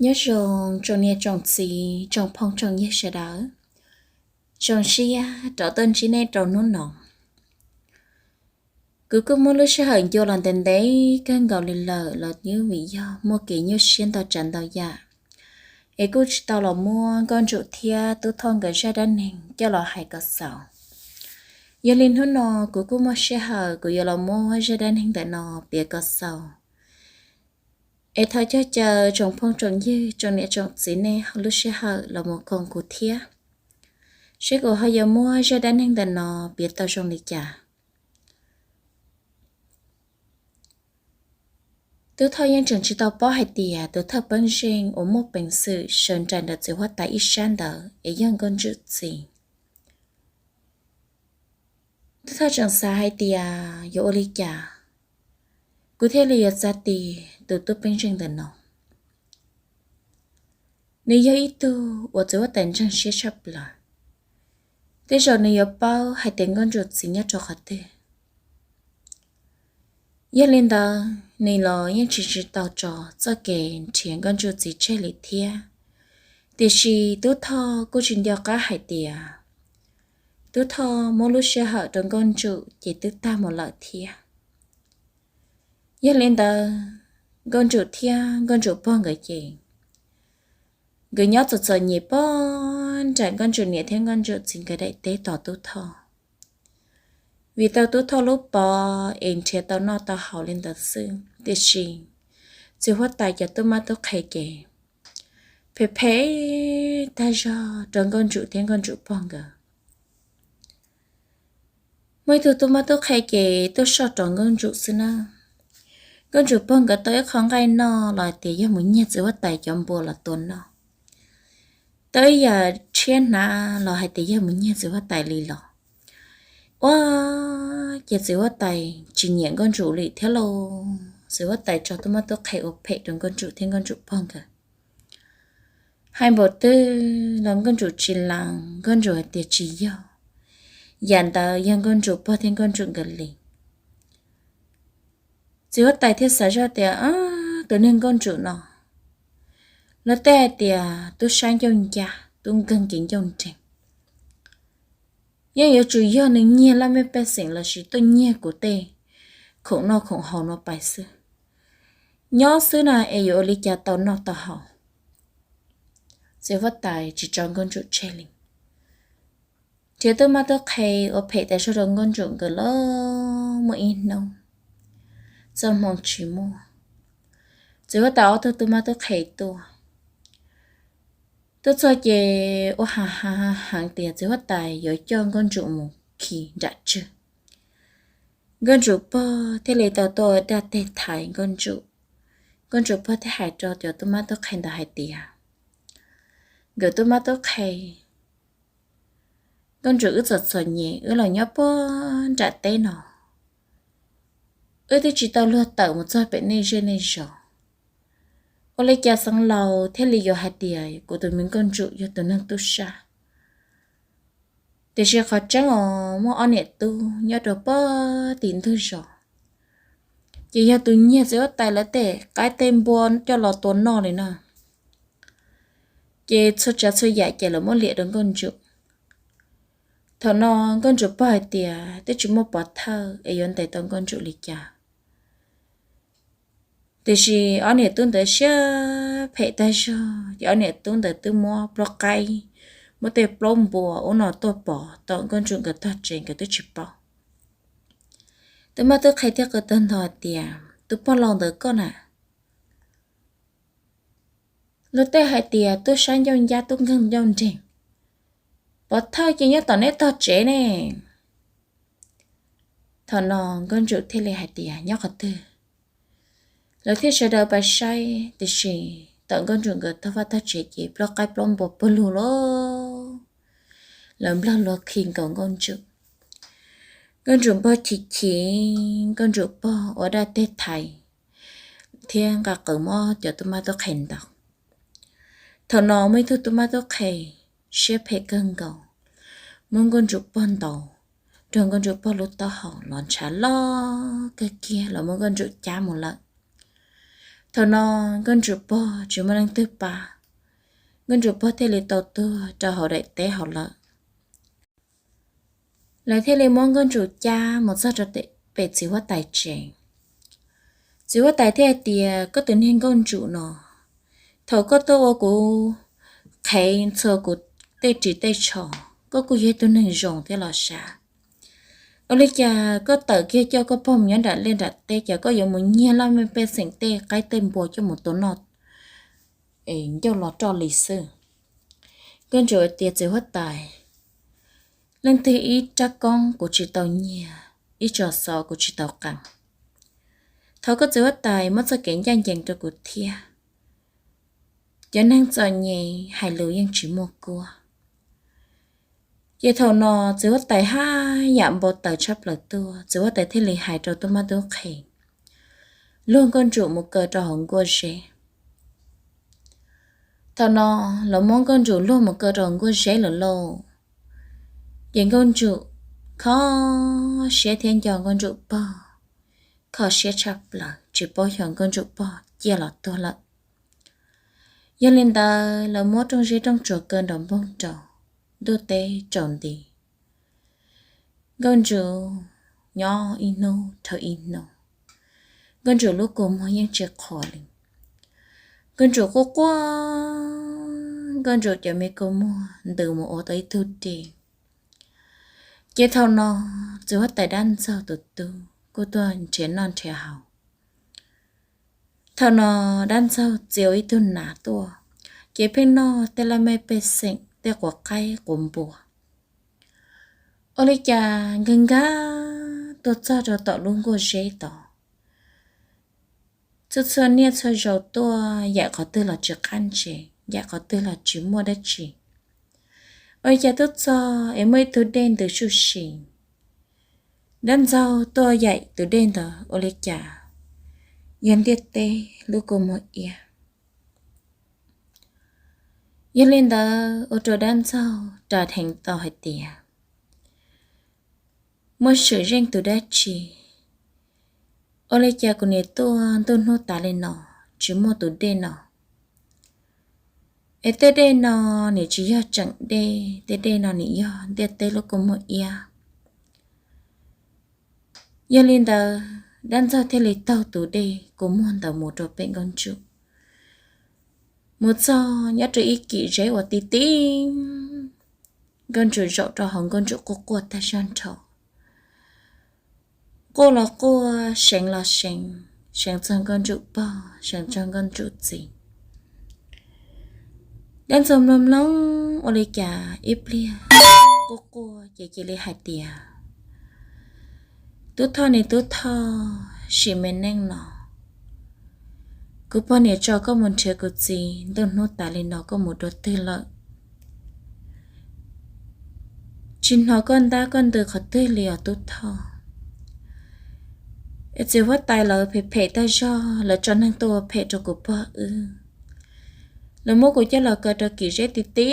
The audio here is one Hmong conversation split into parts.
Nyob zoo tsoom niam tsoom txiv tsoom phooj tsoom ywg sawv daws, zoo siab rov tuaj ntsib nej rau hnub no. Kuv kuj muab lub sij hawm ncua los ntev ntev kawg nkaus li lawm los yeej vim yog muaj kev nyuaj siab ntau tsav ntau yam, es kuj tsis tau los muab Nkauj Ntsum thiab Tub Thoj nkawd zaj dab neeg coj los hais kom xaus. Yog li hnub no kuv kuj muaj sij hawm kuv yuav los muab zaj dab neeg ntawm no piav kom xaus. Es thov cog caw tsoom phooj tsoom ywg tsoom niam tsoom txiv nej ho lub sij hawm los mus koom kuv thiab, seb kuv ho yuav muab zaj dab neeg ntawm no piav tau zoo li cas. Tub Thoj yeej tseem tsis tau paub hais tias tus thawj peeb zeej uas muaj peev xwm sawv nraim ntawm txiv huab tais ib sab ntawd es yog Nkauj Ntsum txiv. Tub Thoj tseem xav hais tias yuav ua li cas kuv thiaj li yuav txav ti tus tub peeb zeej ntawm no. Nws yog ib tug uas txiv huab tais ntseeg siab tshaj plaws, tej zaum nws yuav paub hais tias Nkauj Ntsum txiv nyob rau qhov twg. Yog li ntawd nws los yeej tsis tsis tau tso txoj kev nrhiav Nkauj Ntsum txiv tseg li thiab. Tiam sis Tub Thoj kuj tsis nco qab hais tias Tub Thoj muab lub sij hawm rau Nkauj Ntsum ces twb tag mus lawm thiab. Yog li ntawd, Nkauj Ntsum thiab Nkauj Ntsum pog nkawd ces nkawd nyob txom txom nyem pog nram Nkauj Ntsum niam thiab Nkauj Ntsum txiv nkawd daim teb tos Tub Thoj. Vim tau Tub Thoj lub pov es nrhiav tau noj tau haus li ntawd xwb, tiam sis txiv huab tais cov tub mab tub qhe ces phem phem tag zog rau Nkauj Ntsum thiab Nkauj Ntsum pog nkawd. Muaj ib tug tub mab tub qhe ces tuaj soj rau Nkauj Ntsum xwb na. Nkauj Ntsum pog nkawd tau ib qho nqaij noj los hais tias yog mus nyiag txiv huab tais cov npua los tua noj. Tau ib yam tshiab hnav los hais tias yog mus nyiag txiv huab tais li los. Ua, ces txiv huab tais tsis nyiam Nkauj Ntsum li thiab lauj. Txiv huab tais tso tub mab tub qhe ua phem rau Nkauj Ntsum thiab Nkauj Ntsum pog nkawd. Hais npaum twg los Nkauj Ntsum tsis lees, Nkauj Ntsum hais tias tsis yog, yam ntawd yog Nkauj Ntsum pog thiab Nkauj Ntsum nkawd li. Txiv huab tais thiaj xav zoj tias tus neeg Nkauj Ntsum no luag tej hais tias tub sab ncauj ncaj tub nkeeg kev ncauj nreeg, yeej yuav tsum yog nws nyiag laj mej pej xeem lossis tuaj nyiag kuv tej khoom noj khoom haus no pais xwb. Nyob xwb na es yuav ua li cas tau noj tau haus. Txiv huab tais tsis tso Nkauj Ntsum tseg li, nrhiav tub mab tub qhe ua phem tas zog rau Nkauj Ntsum nkawd los muaj ib hnub txoj hmoo tsis muaj, txiv huab tais ob tug tub mab tub qhe tuaj. Tuaj txog ces ua ha ha heev tias txiv huab tais yuav coj Nkauj Ntsum mus khi nram tswg. Nkauj Ntsum pog thiaj li tau tuaj ua daj teg thaiv Nkauj Ntsum. Nkauj Ntsum pog thiaj hais rau cov tub mab tub qhe ntawd hais tias, nkawd tub mab tub qhe, Nkauj Ntsum wb txom txom nyem wb los nyob puag nram teb no, wb twb tsis tau luag tawm mus txog pem nej zej nej zos. Ua li cas xeev laus thiaj li yuav hais tias kuv tus me Nkauj Ntsum yog tus neeg tub sab? Tiam sis qhov tseeb os muaj ob niam tub nyob rau puag tim ntug zos, ces yog tus nyiag txiv huab tais lawv tej qaib tej npua coj los tua noj li no. Ces txhua tsav txhua yam ces lawv muab liam rau Nkauj Ntsum. Thaum no Nkauj Ntsum pog hais tias twb tsis muaj pov thawj es yuav ntes tau Nkauj Ntsum li cas. Tiam sis ob niam tub ntawd siab phem tag zog ces ob niam tub ntawd twb muab plaub qaib, muab tej plaub npua ub no tuaj pov tom Nkauj Ntsum nkawd tog tsev nkawd twb tsis paub. Tub mab tub qhe thiaj qw tag nrho tias, tus pog laus ntawd koj na, luag tej hais tias tub sab ncauj ncaj tub nkeeg ncauj nreeg, pov thawj ces nyob tom neb tog tsev ne. Thaum no Nkauj Ntsum thiaj li hais tias nyob qhov twg. Lawv thiaj sawv daws pais saib, tiam sis tom Nkauj Ntsum nkawd tog vaj tog tsev ces plaub qaib plaub npua puag lug lawm. Lawv nplog luag khi nkaus Nkauj Ntsum. Nkauj Ntsum npog chim chim, Nkauj Ntsum pog ua daj teg thaiv thiab nqa qws mob cov tub mab tub qhe ntaus. Thaum no muaj ib tug tub mab tub qhe siab phem kawg nkaus, muab Nkauj Ntsum pog ntaus, nrog Nkauj Ntsum pog lub taub hau los ntshav loj kawg kiag los muab Nkauj Ntsum cab mus lawm. Thaum no Nkauj Ntsum pog tsis muaj leej twg pab, Nkauj Ntsum pog thiaj li tau tuag rau hauv daim teb hauv lawm. Lawv thiaj li muab Nkauj Ntsum cab mus txog rau pem txiv huab tais tsev. Txiv huab tais thiaj hais tias, koj tus niag Nkauj Ntsum no, thaum koj tuaj ua kuv qhev ntxhua kuv tej ris tej tsho, koj kuj yog ib tug neeg zoo thiab los sav. Ua li cas koj tawm kiag coj koj pog mus nyob nram liaj nram teb, cas koj yuav mus nyiag laj mej pej xeem tej qaib tej npua coj mus tua noj ncauj los roj li xwb? Nkauj Ntsum tias, txiv huab tais, leej twg ib rab koob kuv tsis tau nyiag, ib tso xov kuv tsis tau qee. Thov koj txiv huab tais muab txoj kev ncaj ncees rau kuv thiab. Cov neeg txom nyem hais lus yeej tsis muaj kuab. Ces thaum no txiv huab tais haj yam npau taws tshaj plaws tuaj, txiv huab tais thiaj li hais rau tub mab tub qhe luag Nkauj Ntsum mus kaw rau hauv nkuaj zeb. Thaum no lawv muab Nkauj Ntsum luag mus kaw rau hauv nkuaj zeb lawm lauj. Ces Nkauj Ntsum kho siab thiab nco Nkauj Ntsum pog, kho siab tshaj plaws tsis paub xyov Nkauj Ntsum pog ciaj los tuag lawm. Yog li ntawd lawv muab rooj zeb rooj tsuas kaw nrov npoog rau, ntuj teb tsaus nti. Nkauj Ntsum nyob ib hnub dhau ib hnub, Nkauj Ntsum lub kua muag yeej tsis qhuav li. Nkauj Ntsum quaj quaj, Nkauj Ntsum cov me kua muag ntws mus ua tau ib tug dej. Ces thaum no txiv huab tais dab ntxaug tus tub kuj tuaj nrhiav noj nrhiav haus. Thaum no dab ntxaug txia ua ib tug nas tuaj, ces pheej noj tej laj mej pej xeem tej quav qaib quav npua. Ua li cas nkag nkag tuaj txog rau tom lub nkuaj zeb tod, txhua txhua niaj txhua zaus tuaj yaim qhov twg los tsis qab ntse, yaim qhov twg los tsis muaj dab tsi. Ua li cas tuaj txog es muaj ib tug dej ntws suj si. Dab ntxaug tuaj yaim tus dej ntawd ua li cas yog ntiaj teb lub kua muag iab. Yog li ntawd ua rau dab ntxaug ras dheev tau hais tias, muaj swm zeej tus dab tsi, ua li cas kuv niam tuaj ntuj hnub tas li no tsis muaj tus dej no? Es tej dej no nim tsis yog tseem dej, tej dej no nim yog ntiaj teb lub kua muag iab. Yog li ntawd dab ntxaug thiaj li taug tus dej kua muag ntawd mus rau pem Nkauj Ntsum. Mus txog nyob rau ib kim zeb uas ti ti, Nkauj Ntsum zaum rau hauv, Nkauj Ntsum quaj quaj tag zog nrho. Quaj los quaj, seev los seev, seev txog Nkauj Ntsum pog, seev txog Nkauj Ntsum txiv. Dab ntxaug mloog mloog ua li cas ib pliag quaj quaj ces cia li hais tias, Tub Thoj niam Tub Thoj, sim me neej no kuv pog niam tso koj mus nrhiav kuv txiv, ntuj hnub tas li no koj mus dua twg lawm? Tsis hnov koj ntab koj ntws qhov twg li os Tub Thoj. Es txiv huab tais lawv phem phem tag zog, lawv tso neeg tuaj ua phem rau kuv pog wb. Lawv muab kuv coj los kaw rau kim zeb ti ti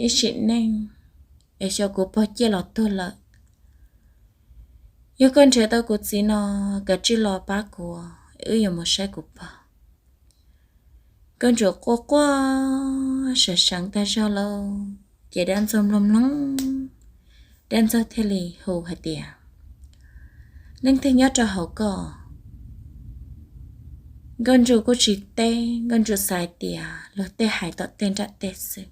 ib sim neej, es xyov kuv pog ciaj los tuag lawm. Yog koj nrhiav tau kuv txiv no, kav tsij los pab kuv, wb yuav mus saib kuv pog. Nkauj Ntsum quaj quaj seev seev tag zog lauj, ces dab ntxaug mloog mloog, dab ntxaug thiaj li hu hais tias, Leej twg nyob rau hauv koj? Nkauj Ntsum kuj tsis teb, Nkauj Ntsum xav hais tias luag tej hais tom tej nram tej xwb.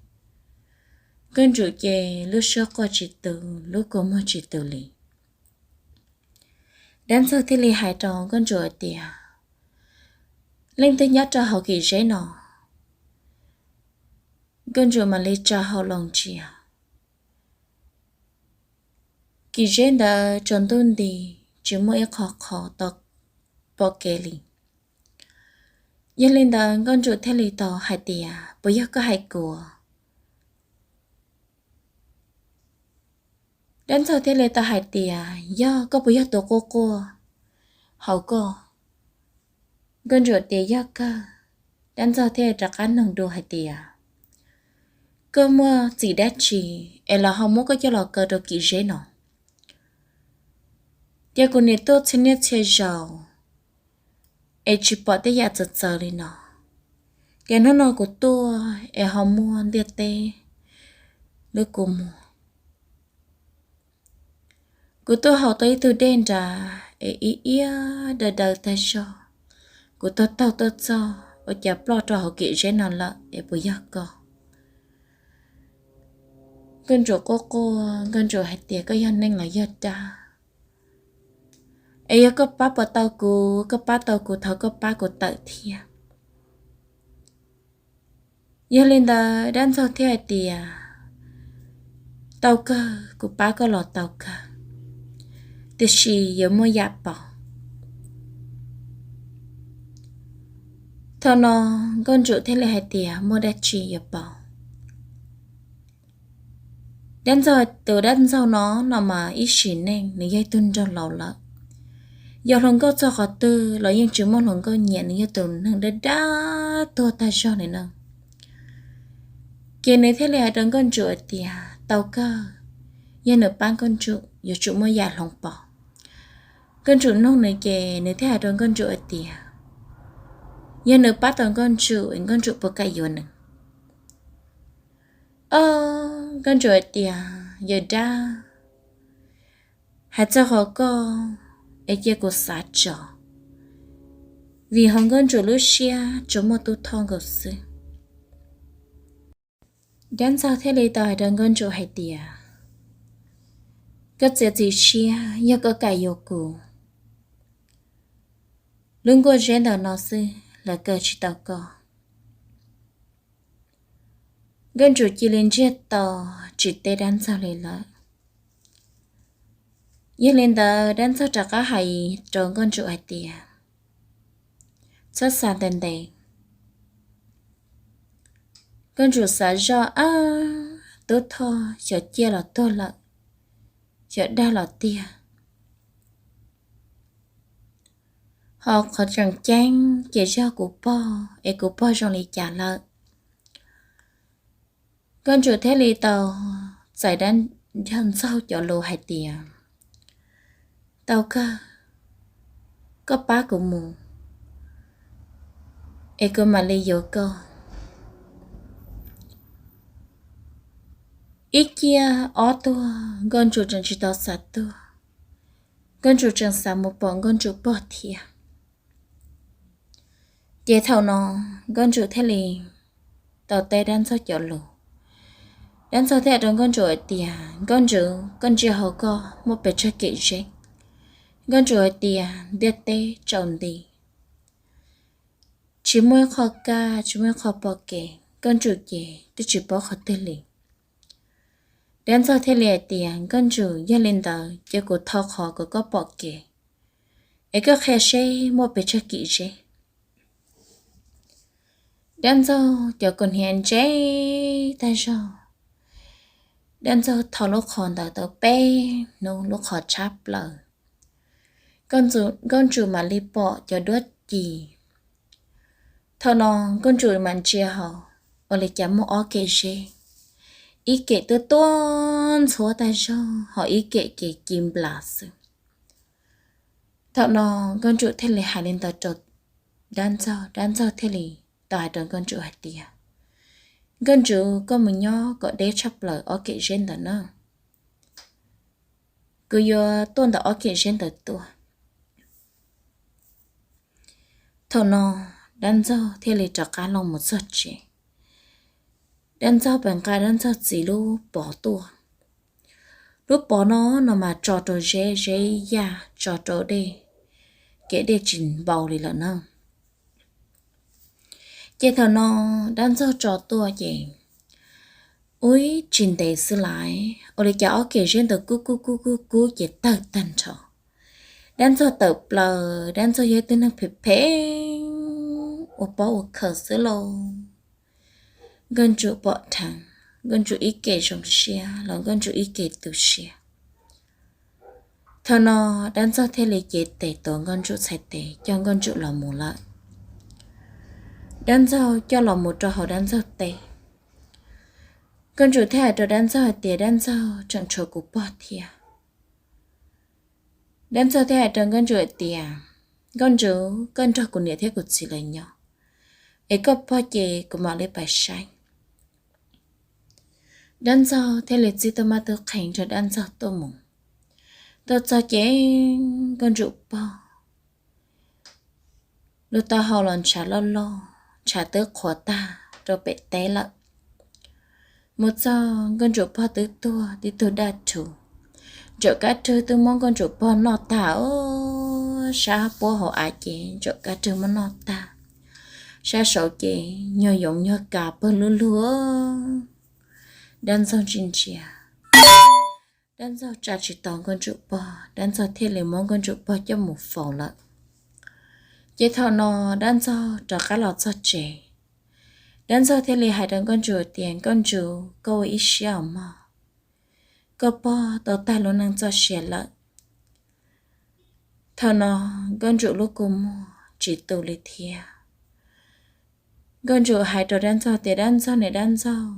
Nkauj Ntsum ces lub suab quaj tsis tu, lub kua muag tsis tu li. Dab ntxaug thiaj li hais rau Nkauj Ntsum hais tias, Leej twg nyob rau hauv kim zeb no? Nkauj Ntsum mam li tsa hau los ntsia. Kim zeb ntawd tsaus ntuj nti, tsis muaj ib qho qhov tau pom kev li. Yog li ntawd Nkauj Ntsum thiaj li tau hais tias, Puas yog koj hais kuv? Dab ntxaug thiaj li tau hais tias, Yog koj puas yog tus quaj quaj hauv koj? Nkauj Ntsum tias, Yog kawg. Dab ntxaug thiaj li rov qab nug dua hais tias, Koj muaj txim dab tsi es lawv ho muab koj coj los kaw rau kim zeb no? Ces kuv niam tuaj txhia niaj txhia zaus, es tsis pom tej yam txawv txawv li no. Ces hnub no kuv tuaj es ho muaj ntiaj teb lub kua muag. Kuv tuaj haus tau ib tug dej nrad es ib iab daw daw tag zog. Kuv taug taug tuaj txog ua cas ploj rau hauv kev zeb no lawm es puas yog koj? Nkauj Ntsum quaj quaj, Nkauj Ntsum hais tias koj yog neeg los yog dab? Es yog koj pab puas tau kuv, koj pab tau kuv thov koj pab kuv tawm thiab. Yog li ntawd dab ntxaug thiaj hais tias, tau kawg, kuv pab koj los tau kawg, tiam sis yuav muaj yam pauv. Thaum no Nkauj Ntsum thiaj li hais tias, muaj dab tsi yuav pauv? Dab ntxaug, tus dab ntxaug no no mas ib sim neej nws yog ib tug nraug laus lawm. Yog hluas nkauj txog qhov twg los yeej tsis muaj hluas nkauj nyiam, nws yog tus neeg dab dab tuag tag zog li na. Ces nws thiaj li hais rau Nkauj Ntsum hais tias tau kawg, yog nws pab Nkauj Ntsum yuav tsum muaj yam hloov pauv. Nkauj Ntsum nug nws ces nws thiaj hais rau Nkauj Ntsum hais tias, yog nws pab tau Nkauj Ntsum es Nkauj Ntsum puas kam yuav nws? Ob, Nkauj Ntsum hais tias, yawm dab, hais txog qhov koj es cia kuv xav tso, vim hauv Nkauj Ntsum lub siab tsuas muaj Tub Thoj nkaus xwb. Dab ntxaug thiaj li tau hais rau Nkauj Ntsum hais tias, koj txiav txim siab, yog koj kam yuav kuv, lub nkuaj zeb ntawm no xwb los kaw tsis tau koj. Nkauj Ntsum cia li ntsiag to tsis teb dab ntxaug li lawm. Yog li ntawd dab ntxaug rov qab hais rau Nkauj Ntsum hais tias, txhob xav ntev ntev. Nkauj Ntsum xav zoj, ab, Tub Thoj xyov ciaj los tuag lawm, xyov dag los tiag. Ho qhov tseem ceeb ces yog kuv pog, es kuv pog zoo li cas lawm? Nkauj Ntsum thiaj li tau txais dab ntxaug cov lus hais tias, tau kawg, koj pab kuv mus es kuv mam li yuav koj. Ib ciaj ob tuag Nkauj Ntsum tseem tsis tau xav tuag, Nkauj Ntsum tseem xav mus pom Nkauj Ntsum pog thiab. Ces thaum no Nkauj Ntsum thiaj li tau teb dab ntxaug cov lus. Dab ntxaug thiaj hais rau Nkauj Ntsum hais tias, Nkauj Ntsum, koj ntsia hauv koj muaj pes tsawg kem zeb? Nkauj Ntsum hais tias, ntiaj teb tsaus nti, tsis muaj ib qho kaj, tsis muaj ib qho pom kev. Nkauj Ntsum ces twb tsis paub qhov twg li. Dab ntxaug thiaj li hais tias, Nkauj Ntsum, yog li ntawd ces kuv thov qhov kom koj pom kev, es koj qhia seb muaj pes tsawg kem zeb. Dab ntxaug cov kaus hniav ntseb tag zog, dab ntxaug thov lub qhov ntawd tau peb hnub, lub qhov tshab plaws, Nkauj Ntsum mam li pom cov duab ci. Thaum no Nkauj Ntsum mam ntsia hauv, ua li cas muaj ob kem zeb, ib kem tuaj tuaj ntxhuab tag zog, ho ib kem ces ci nplas xwb. Thaum no Nkauj Ntsum thiaj li hais li ntawd rau dab ntxaug, dab ntxaug thiaj li tau hais rau Nkauj Ntsum hais tias, Nkauj Ntsum, koj mus nyob kom deb tshaj plaws ob kem zeb ntawd na, kuv yuav tuaj ntawm ob kem zeb ntawd tuaj. Thaum no dab ntxaug thiaj li rov qab los mus txog tsev. Dab ntxaug pem nqa dab ntxaug txiv lub pov tuaj. Lub pov no no mas tso rau zeb, zeb yaj, tso rau dej, kev dej tsis npau li lawm na. Ces thaum no dab ntxaug tso tuaj ces ua tsis ntev xwb lawm, ua li cas ob kem zeb ntawd kub kub kub kub kub ces tawg tag nrho. Dab ntxaug tawm plaws, dab ntxaug yog ib tug neeg phem phem ua pob ua khaws xwb lauj. Nkauj Ntsum pom dheev, Nkauj Ntsum ib kem zoo siab los Nkauj Ntsum ib kem tu siab. Thaum no dab ntxaug thiaj li cev tes tuav Nkauj Ntsum txhais tes coj Nkauj Ntsum los mus lawm. Dab ntxaug coj los mus rau hauv dab ntxaug teb. Nkauj Ntsum thiaj hais rau dab ntxaug hais tias, dab ntxaug, tseem tshuav kuv pog thiab. Dab ntxaug thiaj hais rau Nkauj Ntsum hais tias, Nkauj Ntsum, koj nrog kuv niam thiab kuv txiv lawv nyob, es koj pog ces kuv mam li pais saib. Dab Ntxaug thiaj li txib tub mab tub qhe nrog Dab Ntxaug tuaj mus. Tuaj txog ces Nkauj Ntsum pog lub taub hau los ntshav loj loj, ntshav twb qhuav tag rau pem teb lawm. Mus txog Nkauj Ntsum pog twb tuag tib tug daj rhuv, Ntsaum Kab Rwg twb muab Nkauj Ntsum pog noj tag os, sab puab hauv av ces Ntsaum Kab Rwg muab noj tag, sab saud ces nyuag yoov nyuag kas pawg lug lug. Dab Ntxaug ntsia ntsia, Dab Ntxaug tsa tsis tau Nkauj Ntsum pog, Dab Ntxaug thiaj li muab Nkauj Ntsum pog coj mus faus lawm. Ces thaum no Dab Ntxaug rov qab los txog tsev, Dab Ntxaug thiaj li hais rau Nkauj Ntsum tias, Nkauj Ntsum, koj ua ib siab os mog, koj pog tau tag lub neej txoj sia lawm. Thaum no Nkauj Ntsum lub kua muag tsis tu li thiab. Nkauj Ntsum hais rau Dab Ntxaug tias, Dab Ntxaug ne Dab Ntxaug,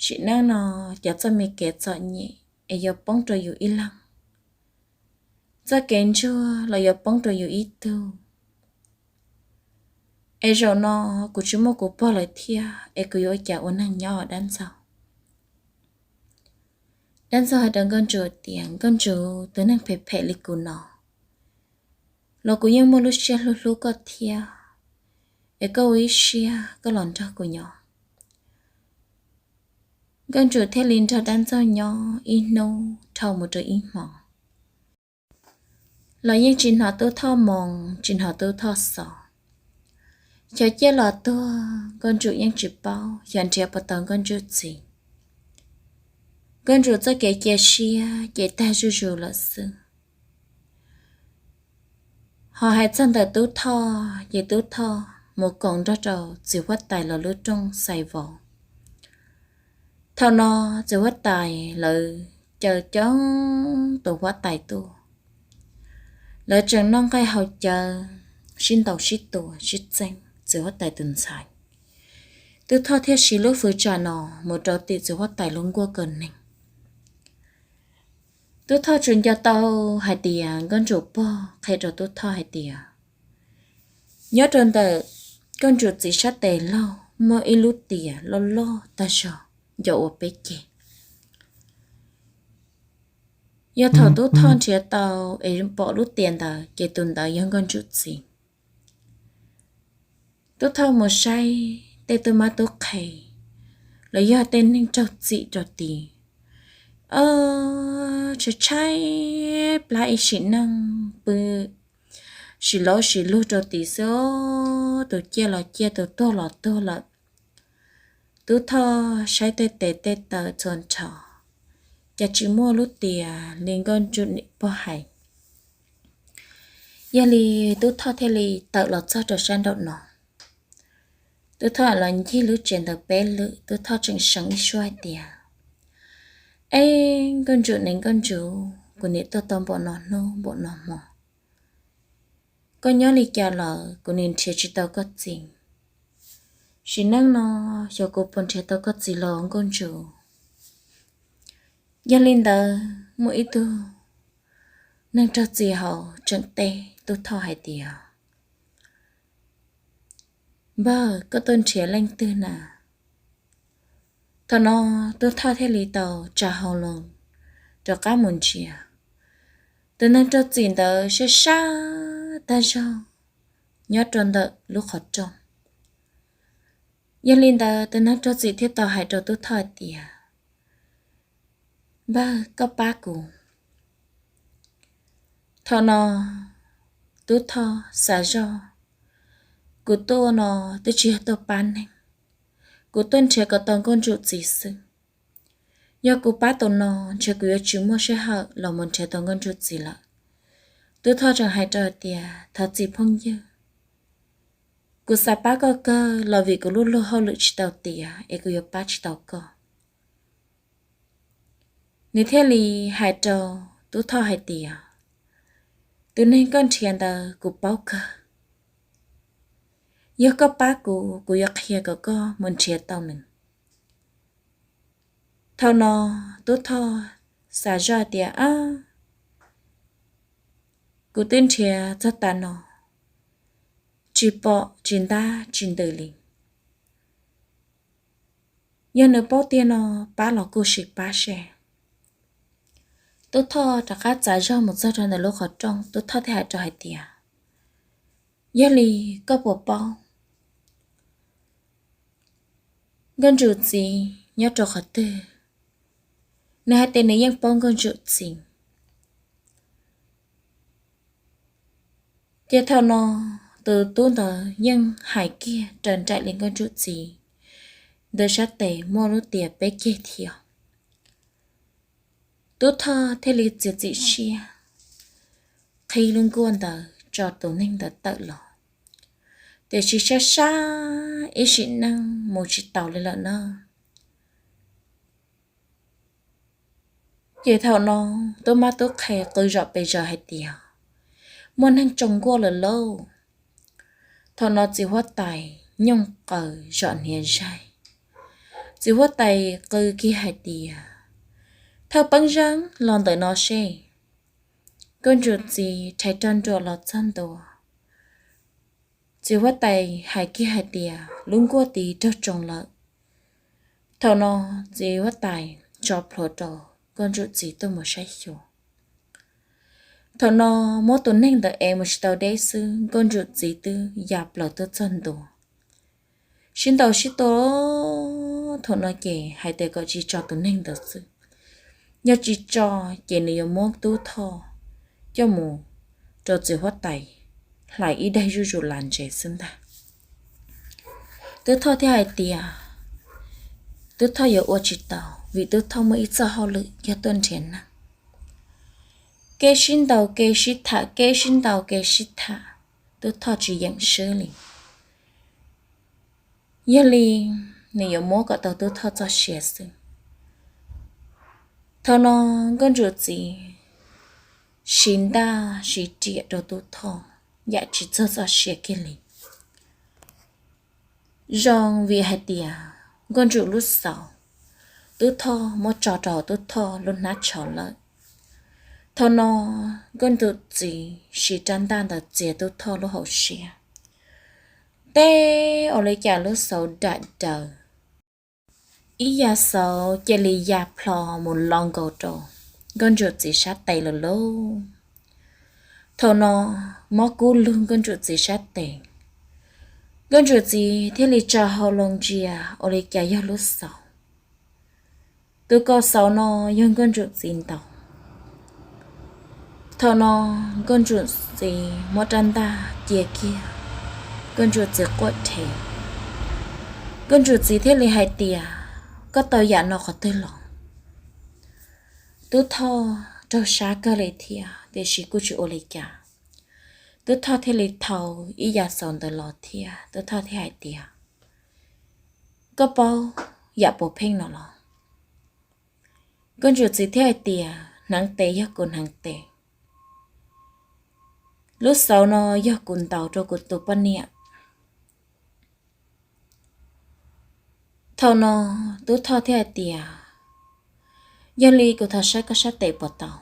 sim neej no cov txoj me kev txom nyem es yuav poob rau yus ib leeg, txoj kev ntsuag los yuav poob rau yus ib tug. Es zaum no kuv tsis muaj kuv pog lawm thiab es kuv yuav ua cas ua neeg nyob os Dab Ntxaug? Dab Ntxaug hais rau Nkauj Ntsum tias, Nkauj Ntsum, tus neeg phem phem li kuv no los kuv yeej muaj lub siab hlub hlub koj thiab, es koj ua ib siab koj los nrog kuv nyob. Nkauj Ntsum thiaj li nrog Dab Ntxaug nyob ib hnub dhau mus rau ib hmo los yeej tsis hnov Tub Thoj moo, tsis hnov Tub Thoj xov. Xyov ciaj los tuag Nkauj Ntsum yeej tsis paub, xyov nrhiav puas tau Nkauj Ntsum txiv. Nkauj Ntsum txoj kev cia siab ces tag zuj zus lawm xwb. Ho hais txog ntawm Tub Thoj ces Tub Thoj mus koom nrog rau txiv huab tais lawv lub rooj xais vauv. Thaum no txiv huab tais lawv caw coob tus huab tais tuaj, lawv tseem noj nqaij haus cawv, sib ntaus sib tua sib txeeb txiv huab tais tus ntxhais. Tub Thoj thiaj siv lub fwv tsam no mus rau tim txiv huab tais lub nkuaj kaw neeg. Tub Thoj tsuas nco tau hais tias Nkauj Ntsum pog qhia rau Tub Thoj hais tias nyob rau ntawm Nkauj Ntsum txiv sab tes laug muaj ib lub tias loj loj tag zog nco ua peb ceg. Yog thaum Tub Thoj nrhiav tau es pom lub tias ntawd ces tus ntawd yog Nkauj Ntsum txiv. Tub Thoj mus saib tej tub mab tub qhe los yog tej neeg raug txim rau tid, tshaib tshaib plab ib sim neej pw sim lauj sim luag rau tid xwb, tus ciaj los ciaj tus tuag los tuag lawm. Tub Thoj saib tej tes tej taw txhua nrho, cas tsis muaj lub tias li Nkauj Ntsum niam pog hais. Yog li Tub Thoj thiaj li tawm los txog rau sab nraum no. Tub Thoj los ncig lub tsev ntawd peb lwm, Tub Thoj tseem seev ib suab hais tias, Eb, Nkauj Ntsum ne Nkauj Ntsum, kuv niam tuag tau npaum no hnub npaum no hmo, koj nyob li cas lawm kuv nim nrhiav tsis tau koj txiv. Sim neej no xyov kuv puas nrhiav tau koj txiv los Nkauj Ntsum. Yog li ntawd muaj ib tug neeg raug txim hauv tseem teb Tub Thoj hais tias, Npawg, koj tuaj nrhiav leej twg na? Thaum no Tub Thoj thiaj li tau tsa hau loo rov qab mus ntsia. Tus neeg raug txim ntawd sab sab tag zog nyob rau ntawm lub qhov rooj. Yog li ntawd tus neeg raug txim thiaj tau hais rau Tub Thoj hais tias, Npawg, koj pab kuv. Thaum no Tub Thoj xav zoj, kuv tuaj no twb tsis yog tuaj pab neeg, kuv tuaj nrhiav kom tau Nkauj Ntsum txiv xwb. Yog kuv pab tus no ntshe kuv yuav tsis muaj sij hawm los mus nrhiav tau Nkauj Ntsum txiv lawm. Tub Thoj tseem hais rau tias, Thov txim phooj ywg, kuv xav pab koj kawg los vim kuv lub luag hauj lwm tsis tau tiav es kuv yuav pab tsis tau koj. Nws thiaj li hais rau Tub Thoj hais tias, Tus neeg koj nrhiav ntawd kuv paub kawg. Yog koj pab kuv, kuv yuav qhia kom koj mus nrhiav tau nws. Thaum no Tub Thoj xav zoj tias, Ab, Kuv twb nrhiav txog tav no, tsis pom tsis ntab tsis ntws li. Yog nws paub tiag no, pab los kuj sim pab seb. Tub Thoj rov qab txav zog mus txog rau ntawm lub qhov rooj, Tub Thoj thiaj hais rau hais tias, yog li koj puas paub Nkauj Ntsum txiv nyob rau qhov twg? Nws hais tias nws yeej paub Nkauj Ntsum txiv. Ces thaum no tus tub ntawd yeej hais kiag raws nraim li Nkauj Ntsum txiv ntawd sab tes muaj lub tias peb ceg thiab. Tub Thoj thiaj li txiav txim siab qhib lub nkuaj ntawd tso tus neeg ntawd tawm los. Tiam sis sab sab ib sim neej mus tsis taus li lawm na. Ces thaum no tub mab tub qhe qw zom pes zaws hais tias, muaj neeg tsoo nkuaj lawm lauj. Thaum no txiv huab tais nyooj qaws zom hniav zaig. Txiv huab tais qw kiag hais tias, thawj peeb zeeb los ntawm no seb. Nkauj Ntsum txiv rhais roj nruam los txog ntua. Txiv huab tais hais kiag hais tias lub nkuaj tid raug tsoo lawm. Thaum no txiv huab tais tso plhuav rau Nkauj Ntsum txiv tuaj mus saib xyuas. Thaum no muab tus neeg ntawd ev mus tsis tau deb xwb, Nkauj Ntsum txiv twb ya plaws tuaj txog ntua. Sib ntaus sib tua, thaum no ces hais tias kom tsis tso tus neeg ntawd xwb, yog tsis tso ces nws yuav muab Tub Thoj coj mus rau txiv huab tais hlais ib daig zuj zus las ntsev xwb ntag. Tub Thoj thiaj hais tias Tub Thoj yuav ua tsis tau, vim Tub Thoj muaj ib txoj hauj lwm yog tuaj nrhiav neeg. Kev sib ntaus kev sib tham, kev sib ntaus kev sib tham, Tub Thoj tsis yeem swb li. Yog li nws yuav muab kom tau Tub Thoj txoj sia xwb. Thaum no Nkauj Ntsum txiv siv ntaj siv riam rau Tub Thoj yam tsis txog txoj sia kiag li. Zoo vim hais tias Nkauj Ntsum lub xauv, Tub Thoj muab tso rau Tub Thoj lub hnab tsho lawm. Thaum no Nkauj Ntsum txiv siv rab ntaj ntawd txiav Tub Thoj lub hauv siab, teb ua li cas lub xauv dam daws, ib yav xauv cia li ya plho mus lo nkaus rau Nkauj Ntsum txiv sab tes lawm lauj. Thaum no mob kub lug Nkauj Ntsum txiv sab tes, Nkauj Ntsum txiv thiaj li tsa hau loo ntsia ua li cas yog lub xauv. Tus kaus xauv no yog Nkauj Ntsum txiv ntaus. Thaum no Nkauj Ntsum txiv muab rab ntaj cia kiag, Nkauj Ntsum txiv quaj rhe. Nkauj Ntsum txiv thiaj li hais tias, koj tau yam no qhov twg los? Tub Thoj raug sab kawg li thiab tiam sis kuj tsis ua li cas. Tub Thoj thiaj li thau ib yav xauv ntawd los thiab Tub Thoj thiaj hais tias, koj paub yam puas pheej no los? Nkauj Ntsum txiv thiaj hais tias, hneev tes yog kuv hneev tes. Lub xauv no yog kuv ntaus rau kuv tus poj niam. Thaum no Tub Thoj thiaj hais tias, yog li kuv thov saib koj sab tes puas tau.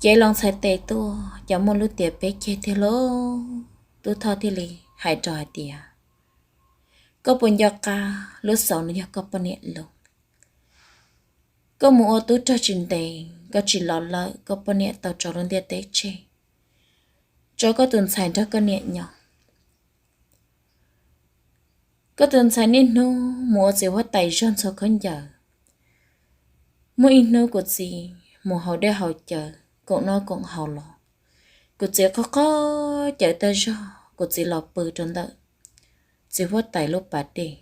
Cev loo txhais tes tuaj cas muaj lub tias peb ceg tiag lauj. Tub Thoj thiaj li hais rau hais tias, koj puas nco qab lub xauv no yog koj poj niam lub? Koj mus ua tub rog tsis ntev, koj tsis los lawm koj poj niam tau tso lub ntiaj teb tseg, tso koj tus ntxhais nrog koj niam nyob. Koj tus ntxhais niaj hnub mus ua txiv huab tais zog ntxhua khaub ncaws. Muaj ib hnub kuv txiv mus haus dej haus cawv koom noj koom haus los, kuv txiv qhov qhov cawv tag zog kuv txiv los pw rau ntawm txiv huab tais lub pas dej.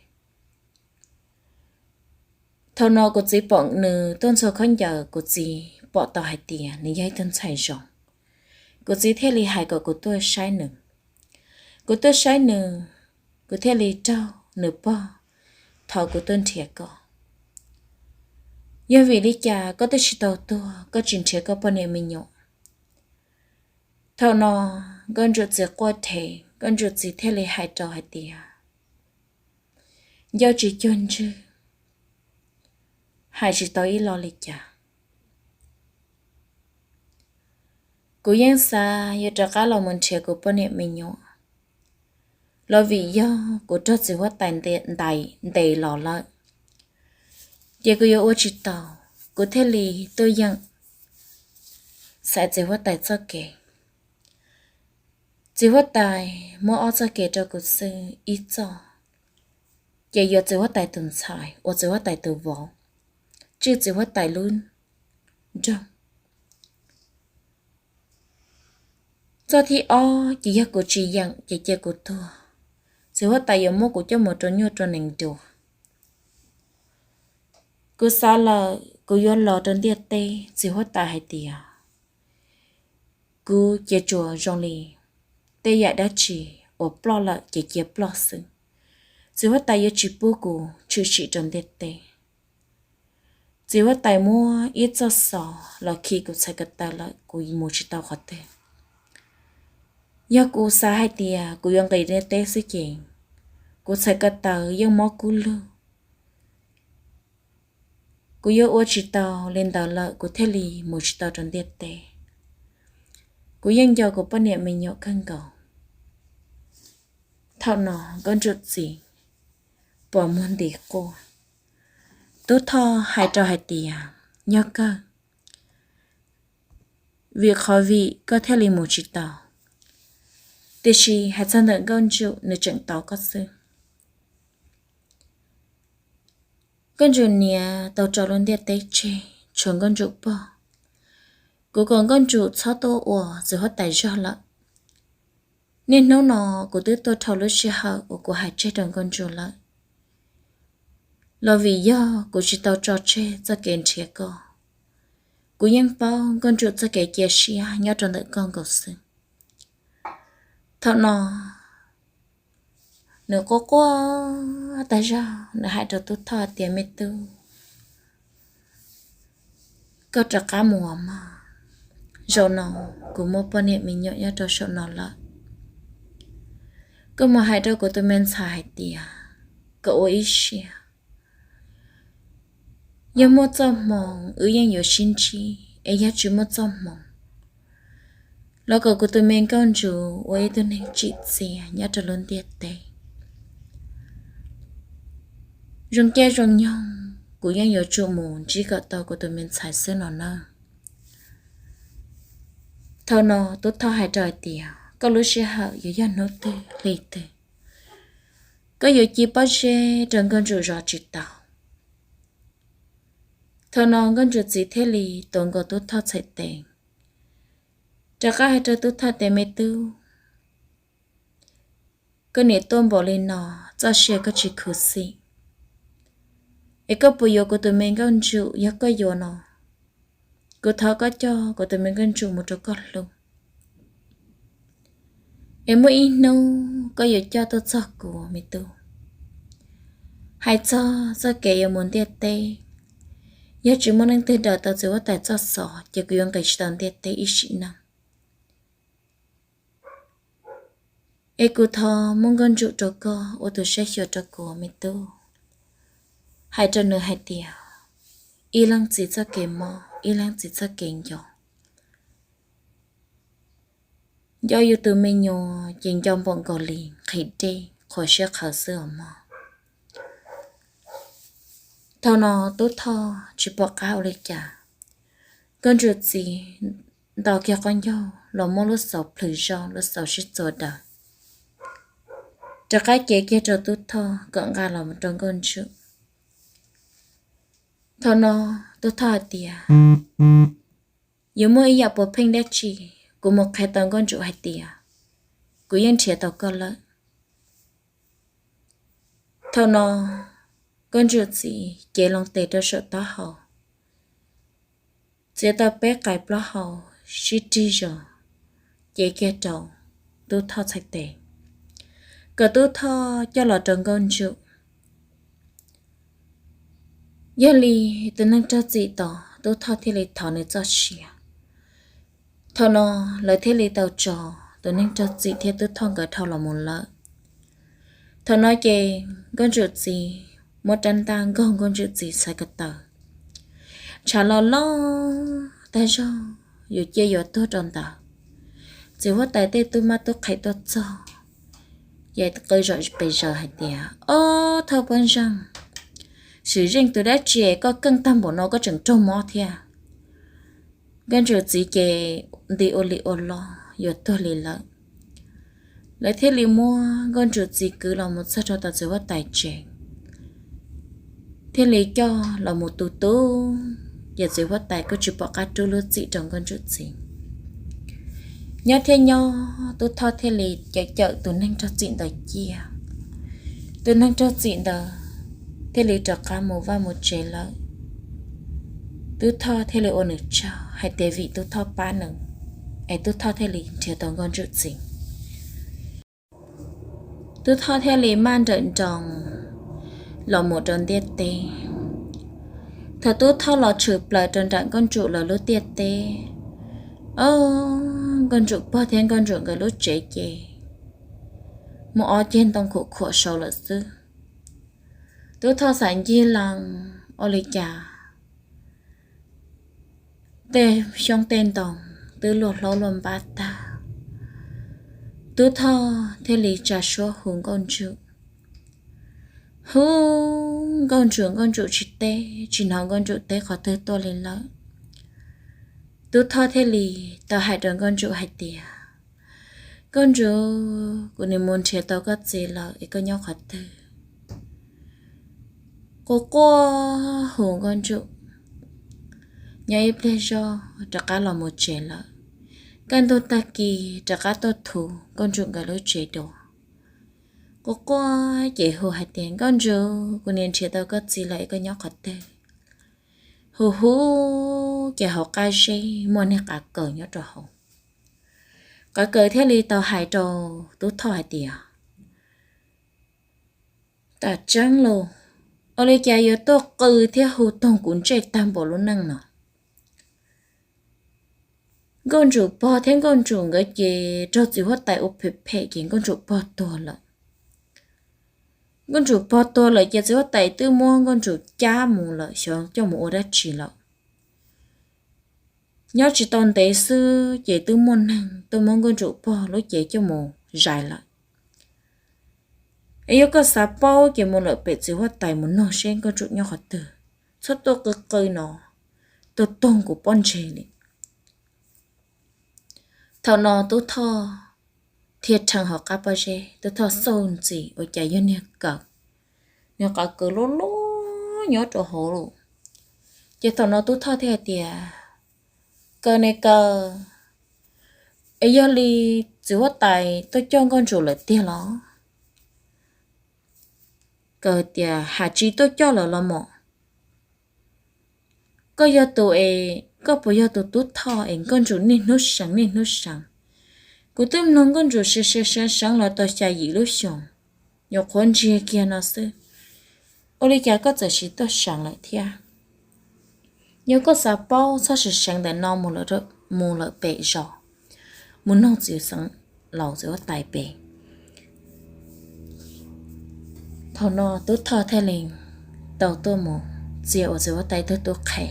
Thaum no kuv txiv pom nws tuaj ntxhua khaub ncaws, kuv txiv pom tau hais tias nws yog ib tug ntxhais zoo. Kuv txiv thiaj li hais kom kuv tuaj saib nws. Kuv tuaj saib nws, kuv thiaj li raug nws pog thov kuv tuaj nrhiav koj. Yog vim li cas koj twb tsis tau tuag, koj tsis nrhiav koj poj niam me nyuam? Thaum no Nkauj Ntsum txiv quaj rhe, Nkauj Ntsum txiv thiaj li hais rau hais tias, ncauj tsis cuag ntswg, hais tsis tau ib lo li cas. Kuv yeej xav yuav rov qab los mus nrhiav kuv poj niam me nyuam, los vim yog kuv raug txiv huab tais ntes los lawm, ces kuv yuav ua tsis tau, kuv thiaj li tuaj yeem xaiv txiv huab tais txoj kev. Txiv huab tais muab ob txoj kev rau kuv xwb, ib txoj ces yuav txiv huab tais tus ntxhais ua txiv huab tais tus vauv, tswj txiv huab tais lub nroog. Txoj thib ob ces yog kuv tsis yeem ces cia kuv tuag, txiv huab tais yuav muab kuv coj mus rau nyuj rau nees dua. Kuv xav lawm kuv yuav los rau ntiaj teb, txiv huab tais hais tias kuv cia tsuas zoo li tej yam dab tsi uas ploj lawm ces cia ploj xwb, txiv huab tais yuav tsis pub kuv tshwm sim rau ntiaj teb. Txiv huab tais muab ib txoj xov los khi kuv txhais ko taw lawm, kuv mus tsis tau qhov twg. Yog kuv xav hais tias kuv yuav nqis ntiaj teb xwb ces kuv txhais ko taw yeej mob kub lug. Kuv yuav ua tsis tau li ntawd lawm kuv thiaj li mus tsis tau rau ntiaj teb. Kuv yeej nco kuv poj niam me nyuam kawg nkaus. Thaum no nkauj ntsum txiv pom muag nti quaj. Tub Thoj hais rau hais tias, yog kawg, vim qhov vim koj thiaj li mus tsis tau, tiam sis hais txog ntawm nkauj ntsum nws tseem tau koj xwb. Nkauj ntsum niam tau tso lub ntiaj teb tseg, tshuav nkauj ntsum pog. Kuv kom nkauj ntsum txhob tuaj ua txiv huab tais zog lawm. Niaj hnub no kuv twb tuaj dhau lub sij hawm uas kuv hais tseg rau nkauj ntsum lawm, los vim yog kuv tsis tau tso tseg txoj kev nrhiav koj. Kuv yeej paub nkauj ntsum txoj kev cia siab nyob rau ntawm koj nkaus xwb. Thaum no nws quaj quaj tag zog, nws hais rau Tub Thoj tias, me tub, koj rov qab mus mog, zaum no kuv muaj poj niam me nyuam nyob rau saum no lawm. Koj mus hais rau kuv tus me ntxhais hais tias kom ua ib siab, yog muaj txoj hmoo wb yeej yuav sib ntsib, es yog tsis muaj txoj hmoo los kom kuv tus me nkauj ntsum ua ib tug neeg tsim txiaj nyob rau lub ntiaj teb. Zoo caij zoo nyoog kuv yeej yuav tsum mus ntsib kom tau kuv tus me ntxhais xwb no nawb. Thaum no Tub Thoj hais rau hais tias, koj lub sij hawm yuav yog hnub twg hli twg, koj yuav ci pob zeb rau nkauj ntsum zov tsis tau. Thaum no nkauj ntsum txiv thiaj li tuav nkaus Tub Thoj txhais tes, rov qab hais rau Tub Thoj tias, me tub, koj niam tuaj npaum li no, txoj sia koj tsis khuv xim, es koj puas yuav kuv tus me nkauj ntsum? Yog koj yuav no, kuv thov koj coj kuv tus me nkauj ntsum mus rau koj hlub, es muaj ib hnub koj yuav coj tuaj txog kuv, me tub. Hais txog txoj kev yuav mus ntiaj teb, yog tsis muaj neeg twg daws tau txiv huab tais txoj xov ces kuv yuav nqis tsis tau ntiaj teb ib sim neej. Es kuv thov muab nkauj ntsum rau koj ua tus saib xyuas rau kuv, me tub. Hais rau nws hais tias, ib leej txiv txoj kev mob, ib leej txiv txoj kev nco. Nco yus tus me nyuam ces nco npaum nkaus li nqhis dej qhuav siab qhawv xwb os mog. Thaum no Tub Thoj tsis pom qab ua li cas, nkauj ntsum txiv ntaus kiag qaub ncaug los muab lub xauv plhws zog, lub xauv sib txuas daws, rov qab cev kiag rau Tub Thoj kom nqa los rau nkauj ntsum. Thaum no Tub Thoj hais tias, yuav muaj ib yam puav pheej dab tsi, kuv mus qhia tau nkauj ntsum hais tias kuv yeej nrhiav tau koj lawm. Thaum no nkauj ntsum txiv cev loo tes rau saum taub hau, txiav tau peb qais plaub hau sib rig zog, cev kiag rau Tub Thoj txhais tes, kom Tub Thoj coj los rau nkauj ntsum. Yog li tus neeg raug txim tos Tub Thoj thiaj li thov nws txoj sia. Thaum no lawv thiaj li tau tso tus neeg raug txim thiab Tub Thoj nkawd dhau los mus lawm. Thaum no ces nkauj ntsum txiv muab rab ntaj nkaug nkauj ntsum txiv txhais ko taw, ntshav los loj tag zog, yuav ciaj yuav tuag rau ntawd. txiv huab tais tej tub mab tub qhe tuaj txog, ces qw zom pes zaws hais tias, Ob, thawj pob zeej, sim zeej tus dab tsi koj keej tag npaum no koj tseem raug mob thiab? Nkauj ntsum txiv ces nti ua li ua los yuav tuag li lawm. Lawv thiaj li muab nkauj ntsum txiv kwv los mus txog rau tom txiv huab tais tsev, thiaj li coj los mus tu tu, ces txiv huab tais kuj tsis pom qab rub lub txim rau nkauj ntsum txiv. Nyob thiab nyob, tub thoj thiaj li cawm cawm tus neeg raug txim ntawd cia. Tus neeg raug txim ntawd thiaj li rov qab mus vaj mus tsev lawm. Tub thoj thiaj li ua nws tsaug hais tias vim tub thoj pab nws, es tub thoj thiaj li nrhiav tau nkauj ntsum txiv. Tub thoj thiaj li maj nrawm nroos los mus rau ntiaj teb. Thaum tub thoj los tshwm plaws rau nram nkauj ntsum lawv lub ntiaj teb, ob, nkauj ntsum pog thiab nkauj ntsum nkawd lub tsev ces muaj ob ceg ntoo khuam khuam saud lawm xwb. Tub thoj xav ncig lees ua li cas tej xyoob tej ntoo twb luaj hlaub luaj npab tag. Tub thoj thiaj li tsa suab hu nkauj ntsum, hu nkauj ntsum, nkauj ntsum tsis teb, tsis hnov nkauj ntsum teb qhov twg tuaj li lawm. Tub thoj thiaj li tau hais rau nkauj ntsum hais tias, Nkauj ntsum, kuv nim mus nrhiav tau koj txiv lawm es koj nyob qhov twg? Quaj quaj hu nkauj ntsum. Nyob ib pliag zog rov qab los mus tsev lawm. Kaj ntug tag kis rov qab tuaj thuv nkauj ntsum nkawd lub tsev dua. Quaj quaj ces hu hais tias, Nkauj ntsum, kuv nim nrhiav tau koj txiv lawm es koj nyob qhov twg? Hu hu ces hauv qab zeb muaj niag qav kaws nyob rau hauv. Qav kaws thiaj li tau hais rau tub thoj hais tias, Tam tseeb los, ua li cas yuav tuaj qw thiab hu toog kuv ntsej tag npaum lub neej no? Nkauj ntsum pog thiab nkauj ntsum nkawd ces raug txiv huab tais ua phem phem ces nkauj ntsum pog tuag lawm. Nkauj ntsum pog tuag lawm ces txiv huab tais twb muab nkauj ntsum cab mus lawm xyov coj mus ua dab tsi lawm. Nyob tsis tau ntev xwb ces twb muaj neeg tuaj muab nkauj ntsum pog lub cev coj mus zais lawm. Es yog koj xav paub ces mus lawm pem txiv huab tais mus nug seb nkauj ntsum nyob qhov twg, txhob tuaj qw qw no, tuag toog kuv pob ntseg li. Thaum no tub thoj thiaj rhees hauv qab pob zeb, tub thoj xauj ntxiv ua cas yog niag kaws, niag qav kaws loj loj nyob rau hauv lawm. Ces thaum no tub thoj thiaj hais tias, Kaws ne kaws, es yog li txiv huab tais tuaj coj nkauj ntsum lawm tiag los? Kaws tias, Has tsis tuaj coj lawm los mas? Koj yog tus es, koj puas yog tus tub thoj es nkauj ntsum niaj hnub seev niaj hnub seev? Kuv twb mloog nkauj ntsum seev seev seev los tau xya yim lub xyoos, nyuam qhuav ntsiag kiag no xwb, ua li cas koj txawm sis tuaj seev lawm thiab? Yog koj xav paub txhob sim seev ntawm no, mus lawm pem zos, mus nug txiv xeev laus txiv huab tais pem. Thaum no tub thoj thiaj li tau tuaj mus txia ua txiv huab tais tug tub qhe.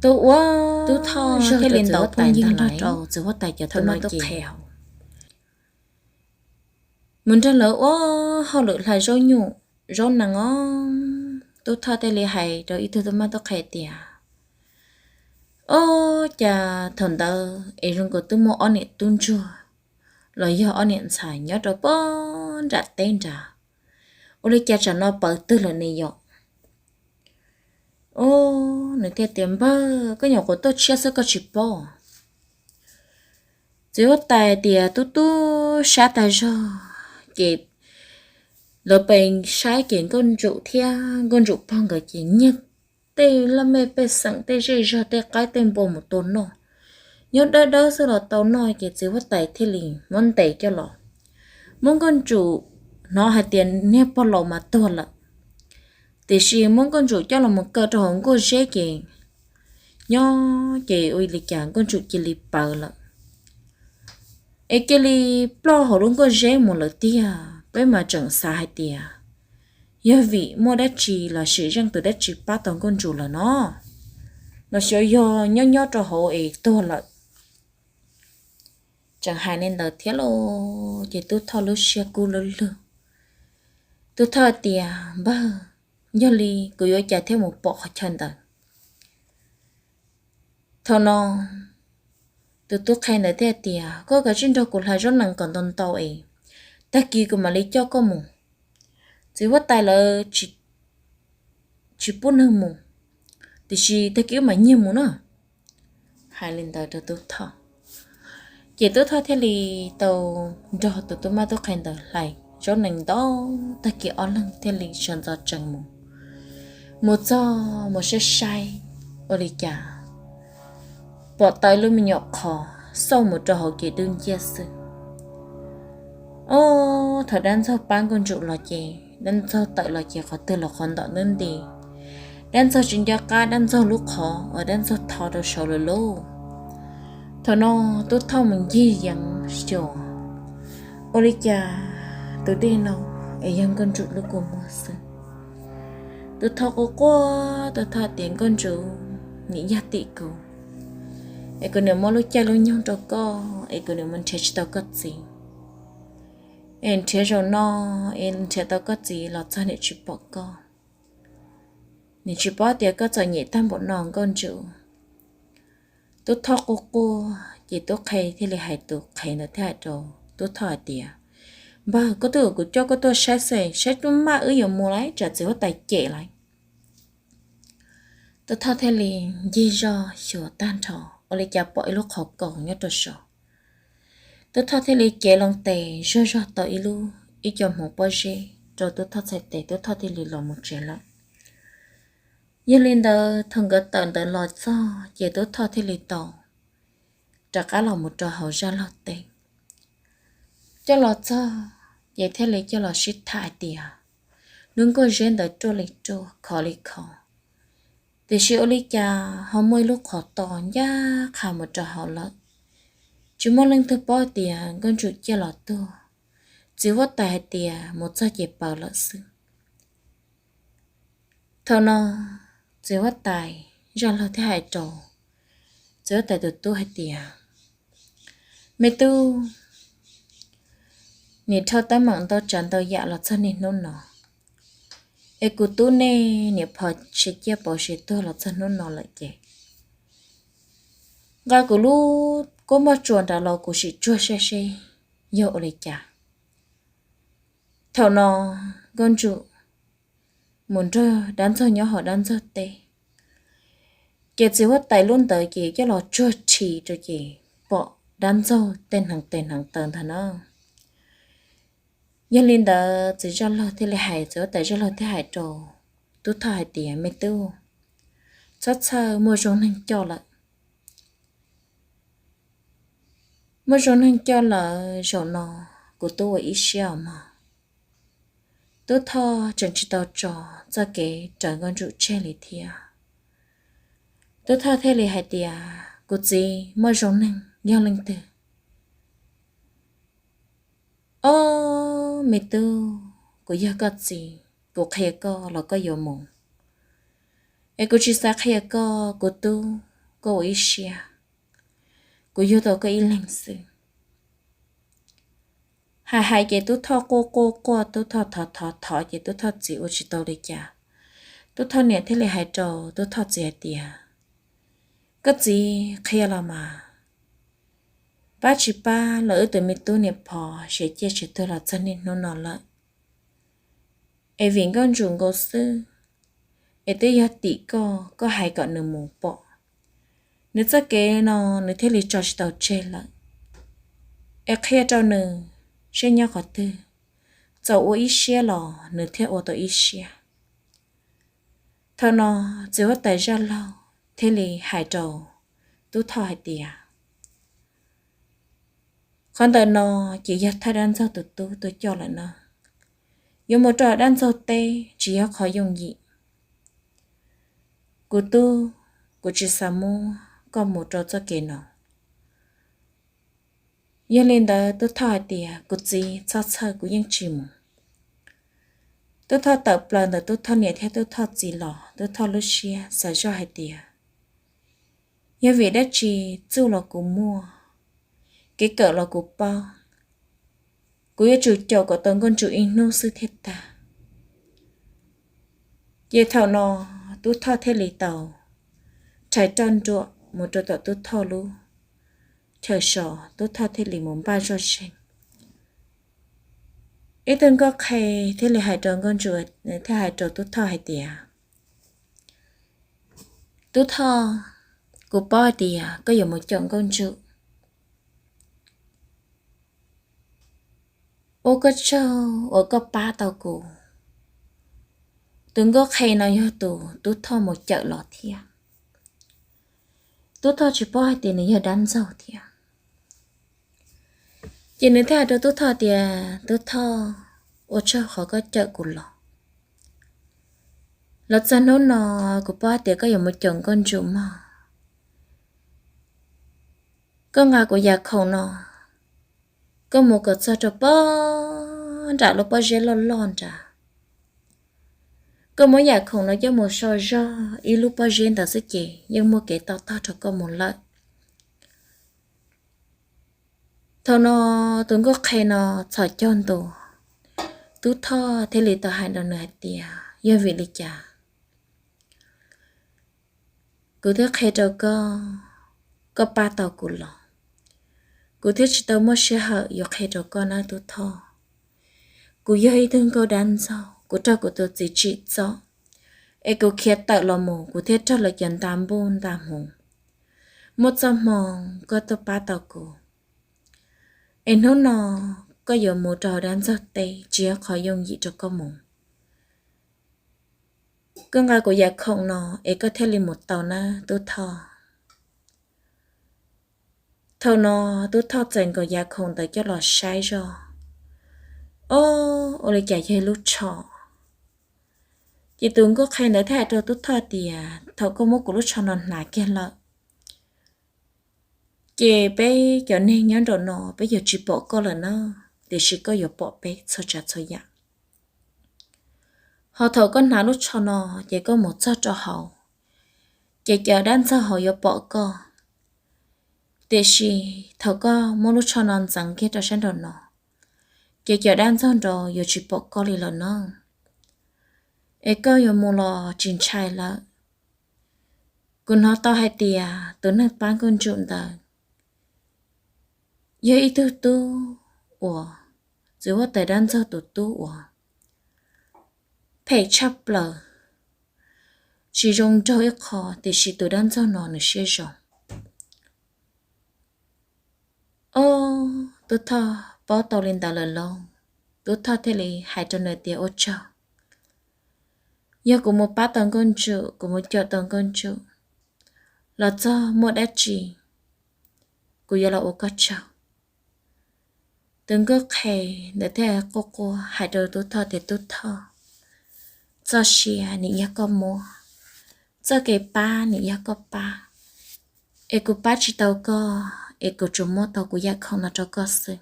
Tub ua, tub thoj thiaj li ntaus phooj ywg nrog rau txiv huab tais cov tub mab tub qhe hauv, mus nrog lawv ua hauj lwm hla zaub nyuj zaub nees os. Tub thoj thiaj li hais rau ib tug tub mab tub qhe tias, Ob, cas thaum ntawd es zoo nkaus twb muaj ob niam tub ntsuag los yog ob niam ntxhais nyob rau pem nram teb nrad, ua li cas tsam no pawv twg lawm ne yom? Ob, nws thiaj tias, Npawg, koj nyuam qhuav tuaj tshiab xwb koj tsis paub. Txiv huab tais tias tub tub sab tag zog ces lawv pem saib ces nkauj ntsum thiab nkauj ntsum pog nkawd ces nyiag tej laj mej pej xeem tej zej zog tej qaib tej npua mus tua noj. Nyob dawb dawb xwb los tau noj ces txiv huab tais thiaj li muab ntes coj los. Muab nkauj ntsum, hnov hais tias niag pog laus mas tuag lawm, tiam sis muab nkauj ntsum coj los mus kaw rau hauv nkuaj zeb ces nyob ces ua li cas nkauj ntsum cia li pawv lawm, es cia li ploj hauv lub nkuaj zeb mus lawm tiag. Peb mas tseem xav hais tias yog vim muaj dab tsi los sim zeej tus dab tsi pab tau nkauj ntsum lawm no, los xyov yog nyob nyob rau hauv es tuag lawm. Tseem hais li ntawd thiab lauj, ces Tub Thoj lub siab kub lug lug. Tub Thoj tias, Npawg, yog li kuv yuav cas thiaj mus pom qhov chaw ntawd? Thaum no tus tub qhe ntawd thiaj tias, Koj kav tsij nrog kuv hlais zaub nees kom ntau ntau es tag kis kuv mam li coj koj mus. Txiv huab tais lawv tsis pub neeg mus, tiam sis tag kis wb mam nyiag mus na. Hais li ntawd rau Tub Thoj, ces Tub Thoj thiaj li tau nrog tus tub mab tub qhe ntawd hlais zaub nees ntau, tag kis ob leeg thiaj li sawv ntxov tsees mus. Mus txog mus saib saib, ua li cas pom tau ib lub me nyuam qhov xauj mus rau hauv kev dub nciab xwb. Ob, thaum dab ntxaug pab Nkauj Ntsum los ces dab ntxaug tawm los ces qhov twg los qhov ntom ntub nti. Dab ntxaug tsis nco qab dab ntxaug lub qhov uas dab ntxaug tho rau saud lawm lauj. Thaum no Tub Thoj mus ncig yees xyuas, ua li cas tus dej no es yog Nkauj Ntsum lub kua muag xwb. Tub Thoj quaj quaj, Tub Thoj tias, Nkauj Ntsum, nim yog tim kuv, es kuv nim muab lub caij lub nyoog rau koj es kuv nim mus nrhiav tsis tau koj txiv. Es nrhiav zaum no es nrhiav tau koj txiv los txog nim tsis pom koj. Nim tsis paub tias koj txom nyem tag npaum no Nkauj Ntsum. Tub Thoj quaj quaj ces tub qhe thiaj li hais, tus qhe ntawd thiaj hais rau Tub Thoj hais tias, Npawg, koj twb kom kuv coj koj tuaj saib xwb, saib tub mab wb yuav mus lawm tsam txiv huab tais cem lawm. Tub Thoj thiaj li ncig zoj xyuas tag nrho, ua li cas pom ib lub qhov kaus nyob rau saud. Tub Thoj thiaj li cev loo tes zog zog tau ib lub, ib co hmoov pob zeb rau Tub Thoj txhais tes, Tub Thoj thiaj li los mus tsev lawm. Yog li ntawd thaum nkawd tawm ntawd los txog ces Tub Thoj thiaj li tau rov qab los mus rau hauv zaj laug teb. Coj los txog ces thiaj li coj los sib tham hais tias, lub nkuaj zeb ntawd ruaj li ruaj, khov li khov, tiam sis ua li cas ho muaj ib lub qhov to ncaj qha mus rau hauv lawm. Tsis muaj leej twg paub tias Nkauj Ntsum ciaj los tuag, txiv huab tais hais tias mus txog ces paws lawm xwb. Thaum no txiv huab tais zaj laug thiaj hais rau txiv huab tais tus tub hais tias, Me tub, nim dhau teeb meem ntau tsav ntau yam los txog niaj hnub no, es kuv tub nej niam phos sia ciaj pauv sia tuag los txog hnub no lawm ces nqa kuv lub kua muag tsuas nrad los kuv sim tsuag saib seb yog ua li cas. Thaum no Nkauj Ntsum mus nrog dab ntxaug nyob hauv dab ntxaug teb, ces txiv huab tais lub ntawd ces coj los tsuag rhi rau ces pom dab ntxaug tej hneev tes hneev taw ntag na. Yog li ntawd txiv zaj laug thiaj li hais, txiv huab tais zaj laug thiaj hais rau Tub Thoj hais tias, Me tub, txhob txhawj, muaj zoo neeg coj lawm. Muaj zoo neeg coj lawm, zaum no kuv tub ua ib siab os mog. Tub Thoj tseem tsis tau tso txoj kev raws Nkauj Ntsum tseg li thiab. Tub Thoj thiaj li hais tias, Kuv txiv, muaj zoo neeg yog leej twg? Ob, me tub, kuv yog koj txiv, kuv qhia koj los koj yuav mus, es kuv tsis xav qhia koj, kuv tub, koj ua ib siab, kuv yug tau koj ib leeg xwb. Hais hais ces Tub Thoj quaj quaj quaj, Tub Thoj thov thov thov ces Tub Thoj txiv ua tsis tau li cas. Tub Thoj niam thiaj li hais rau Tub Thoj txiv hais tias, Koj txiv, qhia los mas, pab tsis pab los wb tus me tub niam phov sia ciaj sia tuag los txog niaj hnub no lawm, es vim Nkauj Ntsum nkaus xwb, es twb yog tim koj, koj hais kom nws mus pom. Nws txoj kev no nws thiaj li tso tsis tau tseg lawm. Es qhia rau nws seb nyob qhov twg, txawm ua ib siab los nws thiaj ua tau ib siab. Thaum no txiv huab tais zaj laug thiaj li hais rau Tub Thoj hais tias, Qhov ntawm no ces yog thawj dab ntxaug tus tub tuaj coj lawm na. Yuav mus rau dab ntxaug teb tsis yog qhov yooj yim. Kuv tub, kuv tsis xav muab koj mus rau txoj kev no. Yog li ntawd Tub Thoj hais tias, Kuv txiv, txhob txhawj, kuv yeej tsis mus. Tub Thoj tawm plaws ntawm Tub Thoj niam thiab Tub Thoj txiv los, Tub Thoj lub siab xav zoj hais tias, Yog vim dab tsi txuj los kuv muaj, kev kawm los kuv paub, kuv yuav tsum caum kom tau Nkauj Ntsum ib hnub xwb thiaj tag. Ces thaum no Tub Thoj thiaj li tau rhais roj nruam mus rau tom Tub Thoj lub chaw so, Tub Thoj thiaj li mus npaj zoj zeeg. Ib tug nkauj qhe thiaj li hais rau Nkauj Ntsum, thiaj hais rau Tub Thoj hais tias, Tub Thoj, kuv paub hais tias koj yuav mus caum Nkauj Ntsum. Ua koj tsaug uas koj pab tau kuv. Tus nkauj qhe no yog tus Tub Thoj mus cawm los thiab. Tub Thoj tsis paub hais tias nws yog dab ntxaug thiab. Ces nws thiaj hais rau Tub Thoj tias, Tub Thoj, ua tsaug qhov koj cawm kuv los. Los txog hnub no, kuv paub hais tias koj yuav mus caum Nkauj Ntsum mog. Koj nqa kuv yam khoom no, koj mus kom txog rau pob nram lub pob zeb loj loj nrad. Koj muab yam khoom no coj mus so zog ib lub pob zeb ntawd xwb ces yeej muaj kev to tog rau koj mus lawm. Thaum no tus nkauj qhe no txhos caug ntua, Tub Thoj thiaj li tau hais rau nws hais tias, yog vim li cas kuv thiaj qhia rau koj, koj pab tau kuv los, kuv thiaj tsis tau muaj sij hawm yuav qhia rau koj nawb Tub Thoj. Kuv yog ib tug nkauj dab ntxaug, kuv raug kuv tus txiv tsim txom, es kuv khiav tawm los mus, kuv thiaj raug lawv cov nta npuj nta hmuv. Muaj txoj hmoo koj tuaj pab tau kuv, es hnub no koj yuav mus rau hauv dab ntxaug teb tsis yog qhov yooj yim rau koj mus. Koj nqa kuv yam khoom no es koj thiaj li mus tau nawb Tub Thoj. Thaum no Tub Thoj txawm nkaus yam khoom ntawd coj los saib zoj, ob, ua li cas yog ib lub tsho. Ces tus nkauj qhe ntawd thiaj hais rau Tub Thoj tias, thaum koj muab kuv lub tsho no hnav kiag lawm, ces peb cov neeg nyob nraum no peb yuav tsis pom koj lawm na, tiam sis koj yuav pom peb txhua tsav txhua yam. Ho thaum koj hnav lub tsho no, ces koj mus txog rau hauv, ces cov dab ntxaug hauv yuav pom koj. Tiam sis thaum koj muab lub tsho no ntxeev kiag rau sab nraum no, ces cov dab ntxaug nraud yuav tsis pom koj li lawm no. Es koj yuav mus los tsis ntshai lawm. Kuv hnov tau hais tias tus neeg pab Nkauj Ntsum ntawd yog ib tug tub uas, txiv huab tais dab ntxaug tus tub uas phem tshaj plaws, tsis zoo nraug ib qho, tiam sis tus dab ntxaug no nws siab zoo. Ob, Tub Thoj paub tau li ntawd lawm lauj, Tub Thoj thiaj li hais rau nws tias, ua tsaug, yog kuv mus pab tau Nkauj Ntsum, kuv mus caum tau Nkauj Ntsum los txog muaj dab tsi, kuv yuav los ua koj tsaug. Tus nkauj qhe ntawd thiaj quaj quaj hais rau Tub Thoj tias, Tub Thoj, txoj sia nim yog koj muab, txoj kev pab nim yog koj pab, es kuv pab tsis tau koj, es kuv tsuas muab tau kuv yam khoom no rau koj xwb.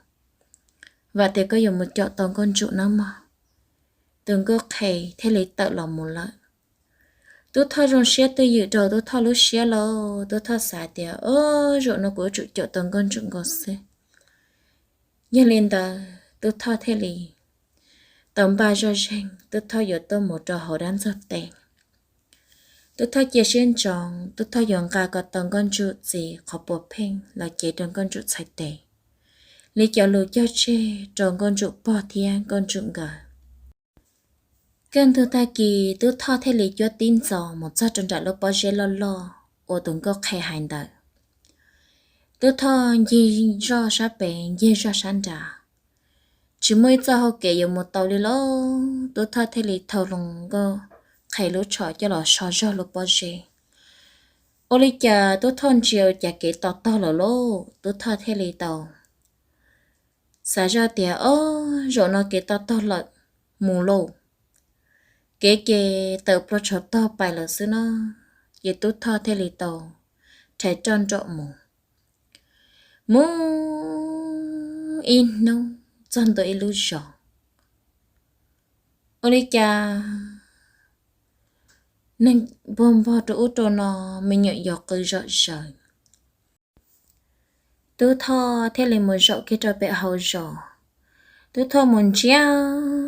Vam tias koj yuav mus caum tau Nkauj Ntsum nawb mog. Tus nkauj qhe thiaj li tawm los mus lawm. Tub Thoj zoo siab twj ywm rau Tub Thoj lub siab lauj, Tub Thoj xav tias, o, zaum no kuv yuav tsum caum tau Nkauj Ntsum nkaus xwb. Yog li ntawd Tub Thoj thiaj li tau npaj zoj zeeg, Tub Thoj yuav tuaj mus rau hauv dab ntxaug teb. Tub Thoj cia siab ntsoov, Tub Thoj yuav nqa kom tau Nkauj Ntsum txiv qhov puas pheej los cev rau Nkauj Ntsum txhais tes li cov lus cog tseg rau Nkauj Ntsum pog thiab Nkauj Ntsum nkawd. Kaj ntug tag kis Tub Thoj thiaj li cuab tib ntxov mus txog rau nram lub pob zeb loj loj uas tus nkauj qhe hais ntawd. Tub Thoj ncig zoj sab pem ncig zoj sab nrad, tsis muaj ib txoj hau kev yuav mus tau li lauj. Tub Thoj thiaj li thau hlo nkauj qhe lub tsho coj los so zog lub pob zeb. Ua li cas Tub Thoj ntsia ua cas kev to tog lawm lauj, Tub Thoj thiaj li tau xav zoj tias, o, zaum no kev to tog lawm, mus lauj. Kev ces tawm plua tsho tog pais lawm xwb no, ces Tub Thoj thiaj li tau rhais roj nrom mus. Mus ib hnub txog ntua ib lub zos, ua li cas neeg npuag npog rau ub rau no, me nyuam yaus qw zom zaws. Tub Thoj thiaj li mus zaum kiag rau pem hauv zos. Tub Thoj mus ntsia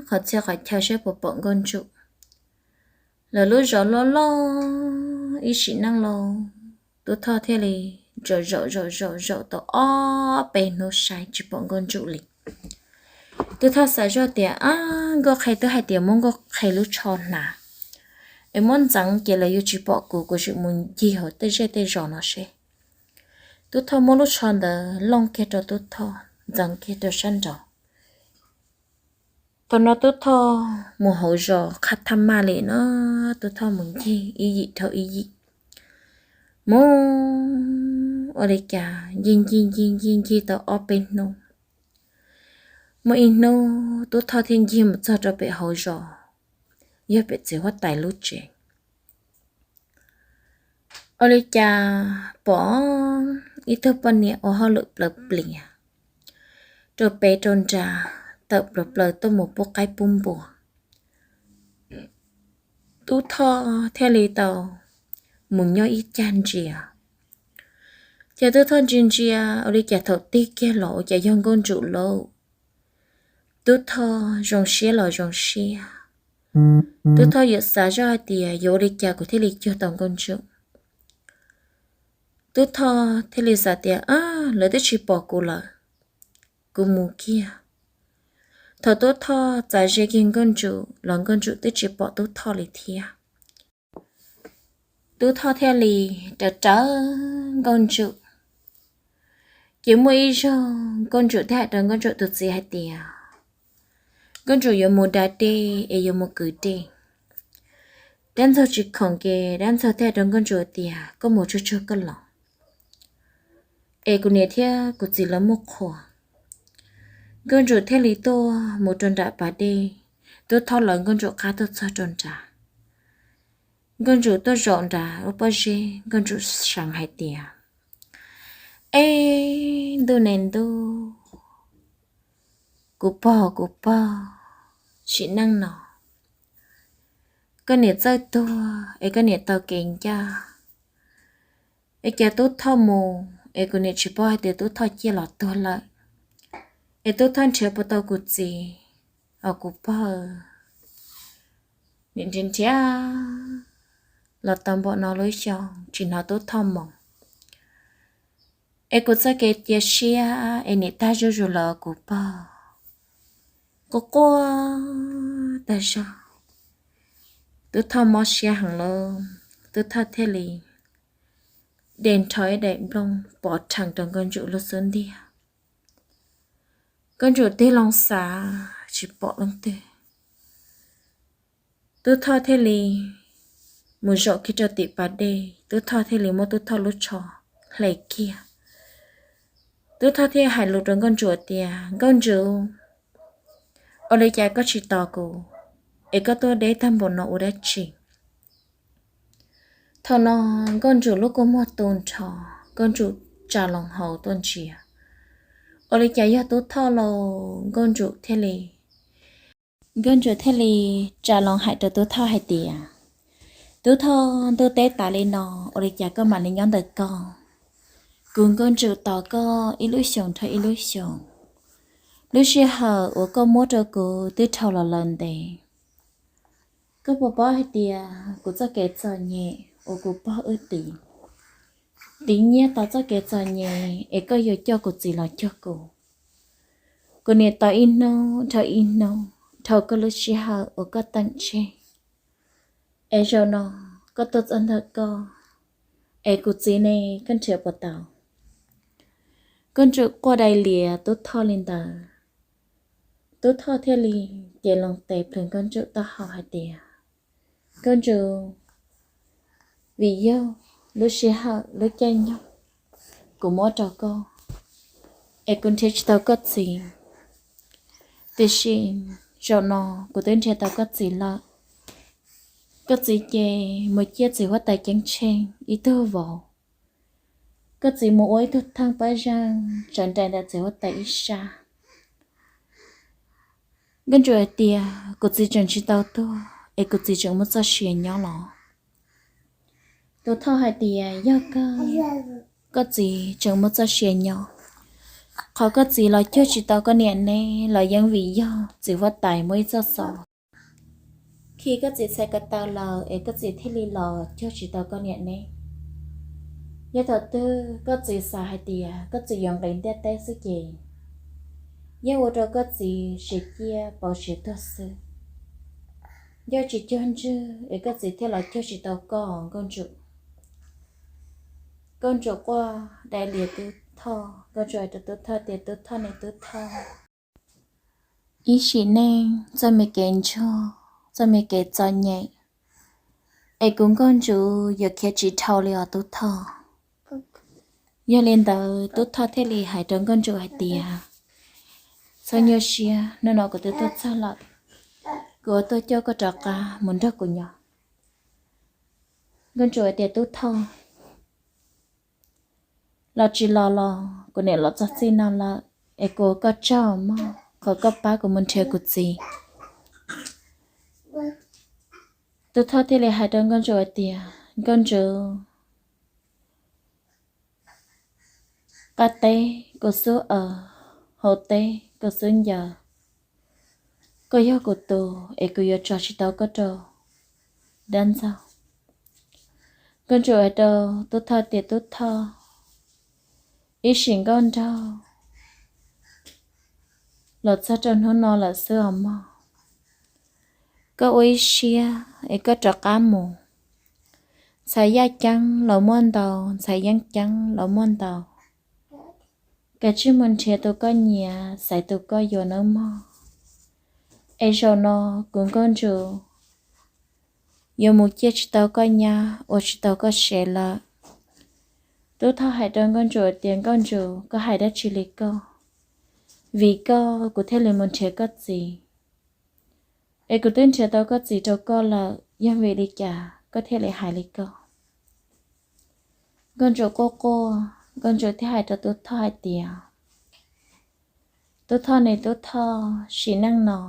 qhov txhia qhov chaw saib puas pom Nkauj Ntsum. Lawv lub zos loj loj ib sim neej lauj, Tub Thoj thiaj li zaum zaum zaum zaum zaum tau ob peb hnub saib tsis pom Nkauj Ntsum li. Tub Thoj xav zoj tias, ab, Nkauj Qhe twb hais tias muab Nkauj Qhe lub tsho hnav, es muab ntxeev ces lawv yuav tsis pom kuv, kuv sim mus ncig hauv tej zej tej zos no seb. Tub Thoj muab lub tsho ntawd looj kiag rau Tub Thoj, ntxeev kiag rau sab nraud. Thaum no Tub Thoj mus hauv zos qhab thaj maj li no, Tub Thoj mus ncig ib yim dhau ib yim, mus ua li cas ncig ncig ncig ncig ncig tau ob peb hnub. Muaj ib hnub Tub Thoj thiaj ncig mus txog rau pem hauv zos, yog pem txiv huab tais lub tsev. Ua li cas pom ib tug poj niam ua hauj lwm plaws plias rau pem rau nrad, tawm plaws plaws tuaj mus pub qaib pub npua. Tub Thoj thiaj li tau mus nyob ib cag ntsia. Ces Tub Thoj ntsia ntsia ua li cas thaum tig kiag los ua cas yog Nkauj Ntsum lauj. Tub Thoj zoo siab los zoo siab. Tub Thoj yuav xav zoj hais tias yuav ua li cas kuv thiaj li cuag tau Nkauj Ntsum. Tub Thoj thiaj li xav tias, ab, lawv twb tsis pom kuv lawm, kuv mus kiag. Thaum Tub Thoj txav ze kiag Nkauj Ntsum los Nkauj Ntsum twb tsis pom Tub Thoj li thiab. Tub Thoj thiaj li raws raws Nkauj Ntsum. Ces muaj ib zaug Nkauj Ntsum thiaj hais rau Nkauj Ntsum tus txiv hais tias, Nkauj Ntsum yuav mus da dej es yuav mus kwv dej. Dab Ntxaug tsis khoom ces Dab Ntxaug thiaj hais rau Nkauj Ntsum tias, koj mus tsuag tsuag koj los, es kuv niam thiab kuv txiv lawv muaj qhua. Nkauj Ntsum thiaj li tuaj mus rau nram pas dej, Tub Thoj lawv Nkauj Ntsum qab tuaj txog rau nrad. Nkauj Ntsum tuaj zaum nrad lub pob zeb, Nkauj Ntsum seev hais tias, eb, ntuj ne ntuj, kuv pog kuv pog, sim neej no koj niam txawj tuag es koj niam tau kev ncaj, es cas Tub Thoj mus es kuv niam tsis paub hais tias Tub Thoj ciaj los tuag lawm, es Tub Thoj nrhiav puas tau kuv txiv os kuv pog. Niam nrhiav nrhiav los tau npaum no lub xyoo tsis hnov Tub Thoj mus, es kuv txoj kev cia siab es niam tag zuj zus lawm os kuv pog. Quaj quaj tag zog, Tub Thoj mob siab heev lawm, Tub Thoj thiaj li de nrho ib daim nplooj pov rhees rau Nkauj Ntsum lub xub ntiag. Nkauj Ntsum tig loo xav tsis pom leej twg, Tub Thoj thiaj li mus zaum kiag rau tim pas dej, Tub Thoj thiaj li muab Tub Thoj lub tsho hle kiag. Tub Thoj thiaj hais lus rau Nkauj Ntsum tias, Nkauj Ntsum, ua li cas koj tsis tos kuv, es koj tuaj deb tag npaum no ua dab tsi? Thaum no Nkauj Ntsum lub kua muag tu nrho, Nkauj Ntsum tsa loo hauv tuaj ntsia, ua li cas yog Tub Thoj lauj. Nkauj Ntsum thiaj li, Nkauj Ntsum thiaj li tsa loo hais rau Tub Thoj hais tias, Tub Thoj, ntuj teb tas li no, ua li cas koj mam li nyob ntawm koj? Kuv Nkauj Ntsum tos koj ib lub xyoos dhau ib lub xyoos, lub sij hawm uas koj muab rau kuv twb dhau los lawm ntev. Koj puas paub hais tias kuv txoj kev txom nyem uas kuv pog wb tiv, tiv nyiab tau txoj kev txom nyem es koj yuav coj kuv txiv los cuag kuv. Kuv niam tos ib hnub dhau ib hnub dhau koj lub sij hawm uas koj teem tseg, es zaum no koj tuaj txog ntawm koj, es kuv txiv ne koj nrhiav puas tau? Nkauj Ntsum quaj dai lias Tub Thoj li ntawd, Tub Thoj thiaj li cev loo tes plhws Nkauj Ntsum taub hau hais tias, Nkauj Ntsum, vim yog lub sij hawm lub caij nyoog kuv muab rau koj, es kuv nrhiav tsis tau koj txiv. Tiam sis zaum no kuv twb nrhiav tau koj txiv lawm. Koj txiv ces mus ciaj txiv huab tais ceeb tsheej ib tug vauv. Koj txiv mus ua ib tug theej pab zeej tsawv nraim ntawm txiv huab tais ib sab. Nkauj Ntsum hais tias, kuv txiv tseem tsis tau tuag es kuv txiv tseem muaj txoj sia nyob los? Tub Thoj hais tias, yog kawg, koj txiv tseem muaj txoj sia nyob. Qhov koj txiv los cuag tsis tau koj niam neb los yeej vim yog txiv huab tais muaj ib txoj xov khi koj txiv txhais ko taw lawm es koj txiv thiaj li los cuag tsis tau koj niam neb. Yog thaum twg koj txiv xav hais tias koj txiv yuav nqis ntiaj teb xwb ces yeej ua rau koj txiv siav ciaj pauv siav tuag xwb. Yog tsis cuag ntswg es koj txiv thiaj los cuag tsis tau koj Nkauj Ntsum. Nkauj Ntsum quaj dai lias Tub Thoj, Nkauj Ntsum hais rau Tub Thoj tias Tub Thoj ne Tub Thoj, ib sim neej txoj me kev ntsuag, txoj me kev txom nyem es kuv Nkauj Ntsum yuav khiav tsis dhau li os Tub Thoj. Yog li ntawd Tub Thoj thiaj li hais rau Nkauj Ntsum hais tias txhob nyuaj siab, hnub no kuv twb tuaj txog lawm, kuv yuav tuaj coj koj rov qab mus nrog kuv nyob. Nkauj Ntsum hais tias Tub Thoj, los tsis los los kuv niam los txog txij no lawm es kuv ua koj tsaug mog qhov koj pab kuv mus nrhiav kuv txiv. Tub Thoj thiaj li hais rau Nkauj Ntsum hais tias Nkauj Ntsum, qab teb kuv xub aws, hauv teb kuv xub ncaws, koj yog kuv tus es kuv yuav tso tsis tau koj rau dab ntxaug. Nkauj Ntsum hais rau Tub Thoj tias Tub Thoj, ib sim nkauj nraug los txog rau hnub no lawm xwb os mog. Koj ua ib siab es koj rov qab mus. Ntxhais yaj ceeb los muaj ntau, ntxhais yeeb ceeb los muaj ntau. Kav tsij mus nrhiav tus koj nyiam, xaiv tus koj yuav nawb mog. Es zaum no kuv Nkauj Ntsum yuav mus ciaj tsis tau koj nyab, ua tsis tau koj sev lawm. Tub Thoj hais rau Nkauj Ntsum tias Nkauj Ntsum, koj hais dab tsi li koj? Vim koj kuv thiaj li mus nrhiav koj txiv, es kuv twb nrhiav tau koj txiv rau koj lawm, yog vim li cas koj thiaj li hais li koj? Nkauj Ntsum quaj quaj, Nkauj Ntsum thiaj hais rau Tub Thoj hais tias Tub Thoj ne Tub Thoj, sim neej no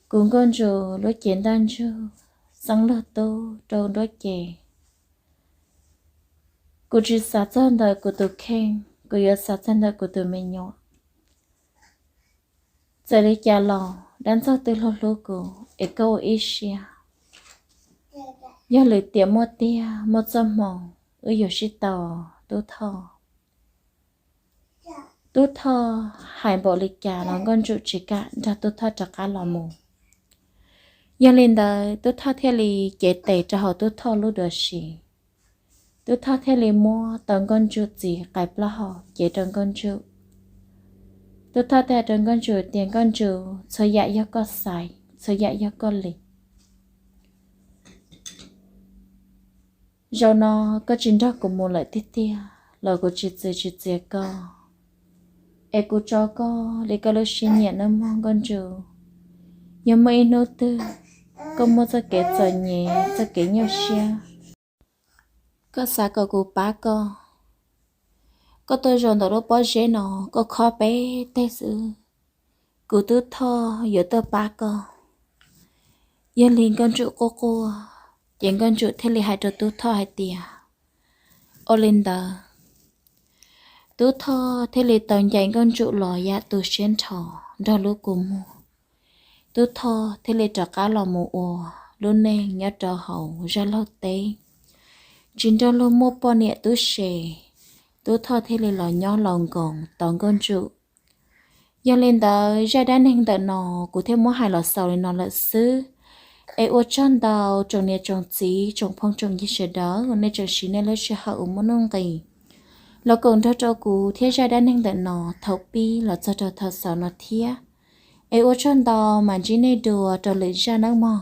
kuv Nkauj Ntsum lub cev ntaj ntsug xeeb luag tub rau nruab cev. Kuv tsis xav txog ntawm kuv tus kheej, kuv yuav xav txog ntawm kuv tus me nyuam. Txawm li cas los dab ntxaug twb hlub hlub kuv es koj ua ib siab. Yog lwm tiam muaj tiag muaj txoj hmoo wb yuav sib tau Tub Thoj. Tub Thoj hais npaum li cas los Nkauj Ntsum tsis kam nrog Tub Thoj rov qab los mus. Yog li ntawd Tub Thoj thiaj li cev tes rau hauv Tub Thoj lub duav siv. Tub Thoj thiaj li muab tau Nkauj Ntsum txiv qais plaub hau cev rau Nkauj Ntsum. Tub Thoj thiaj hais rau Nkauj Ntsum tias Nkauj Ntsum, txhua yam yog koj xaiv, txhua yam yog koj li. Zaum no koj tsis nrog kuv mus lawm tiag tiag los kuv tsis txwv tsis txiav koj, es kuv tso koj li koj lub siab nyiam nawb mog Nkauj Ntsum. Yog muaj ib hnub twg koj muaj txoj kev txom nyem, txoj kev nyuaj siab, koj xav kom kuv pab koj, koj tuaj zaum ntawm lub pob zeb no, koj khob peb teg xwb, kuv Tub Thoj yuav tuaj pab koj. Yog li Nkauj Ntsum quaj quaj, ces Nkauj Ntsum thiaj li hais rau Tub Thoj hais tias, ua li ntawd. Tub Thoj thiaj li tau ncaim Nkauj Ntsum los yam tu siab nrho nrog lub kua muag. Tub Thoj thiaj li rov qab los mus ua lub neej nyob rau hauv zaj laug teb, tsis nrog luag muaj poj niam tub se. Tub Thoj thiaj li los nyob laus nkoos tos Nkauj Ntsum. Yog li ntawd zaj dab neeg ntawm no kuv thiaj muab hais los xaus li no lawm xwb. Es ua tsaug ntau tsoom niam tsoom txiv tsoom phooj tsoom ywg sawv daws, nej tseem siv nej lub sij hawm uas muaj nuj nqis los koom nrog rau kuv thiab zaj dab neeg ntawm no thaum pib los txog rau thaum xaus no thiab. Es ua tsaug ntau, mam ntsib nej dua rau lwm zaj nawb mog.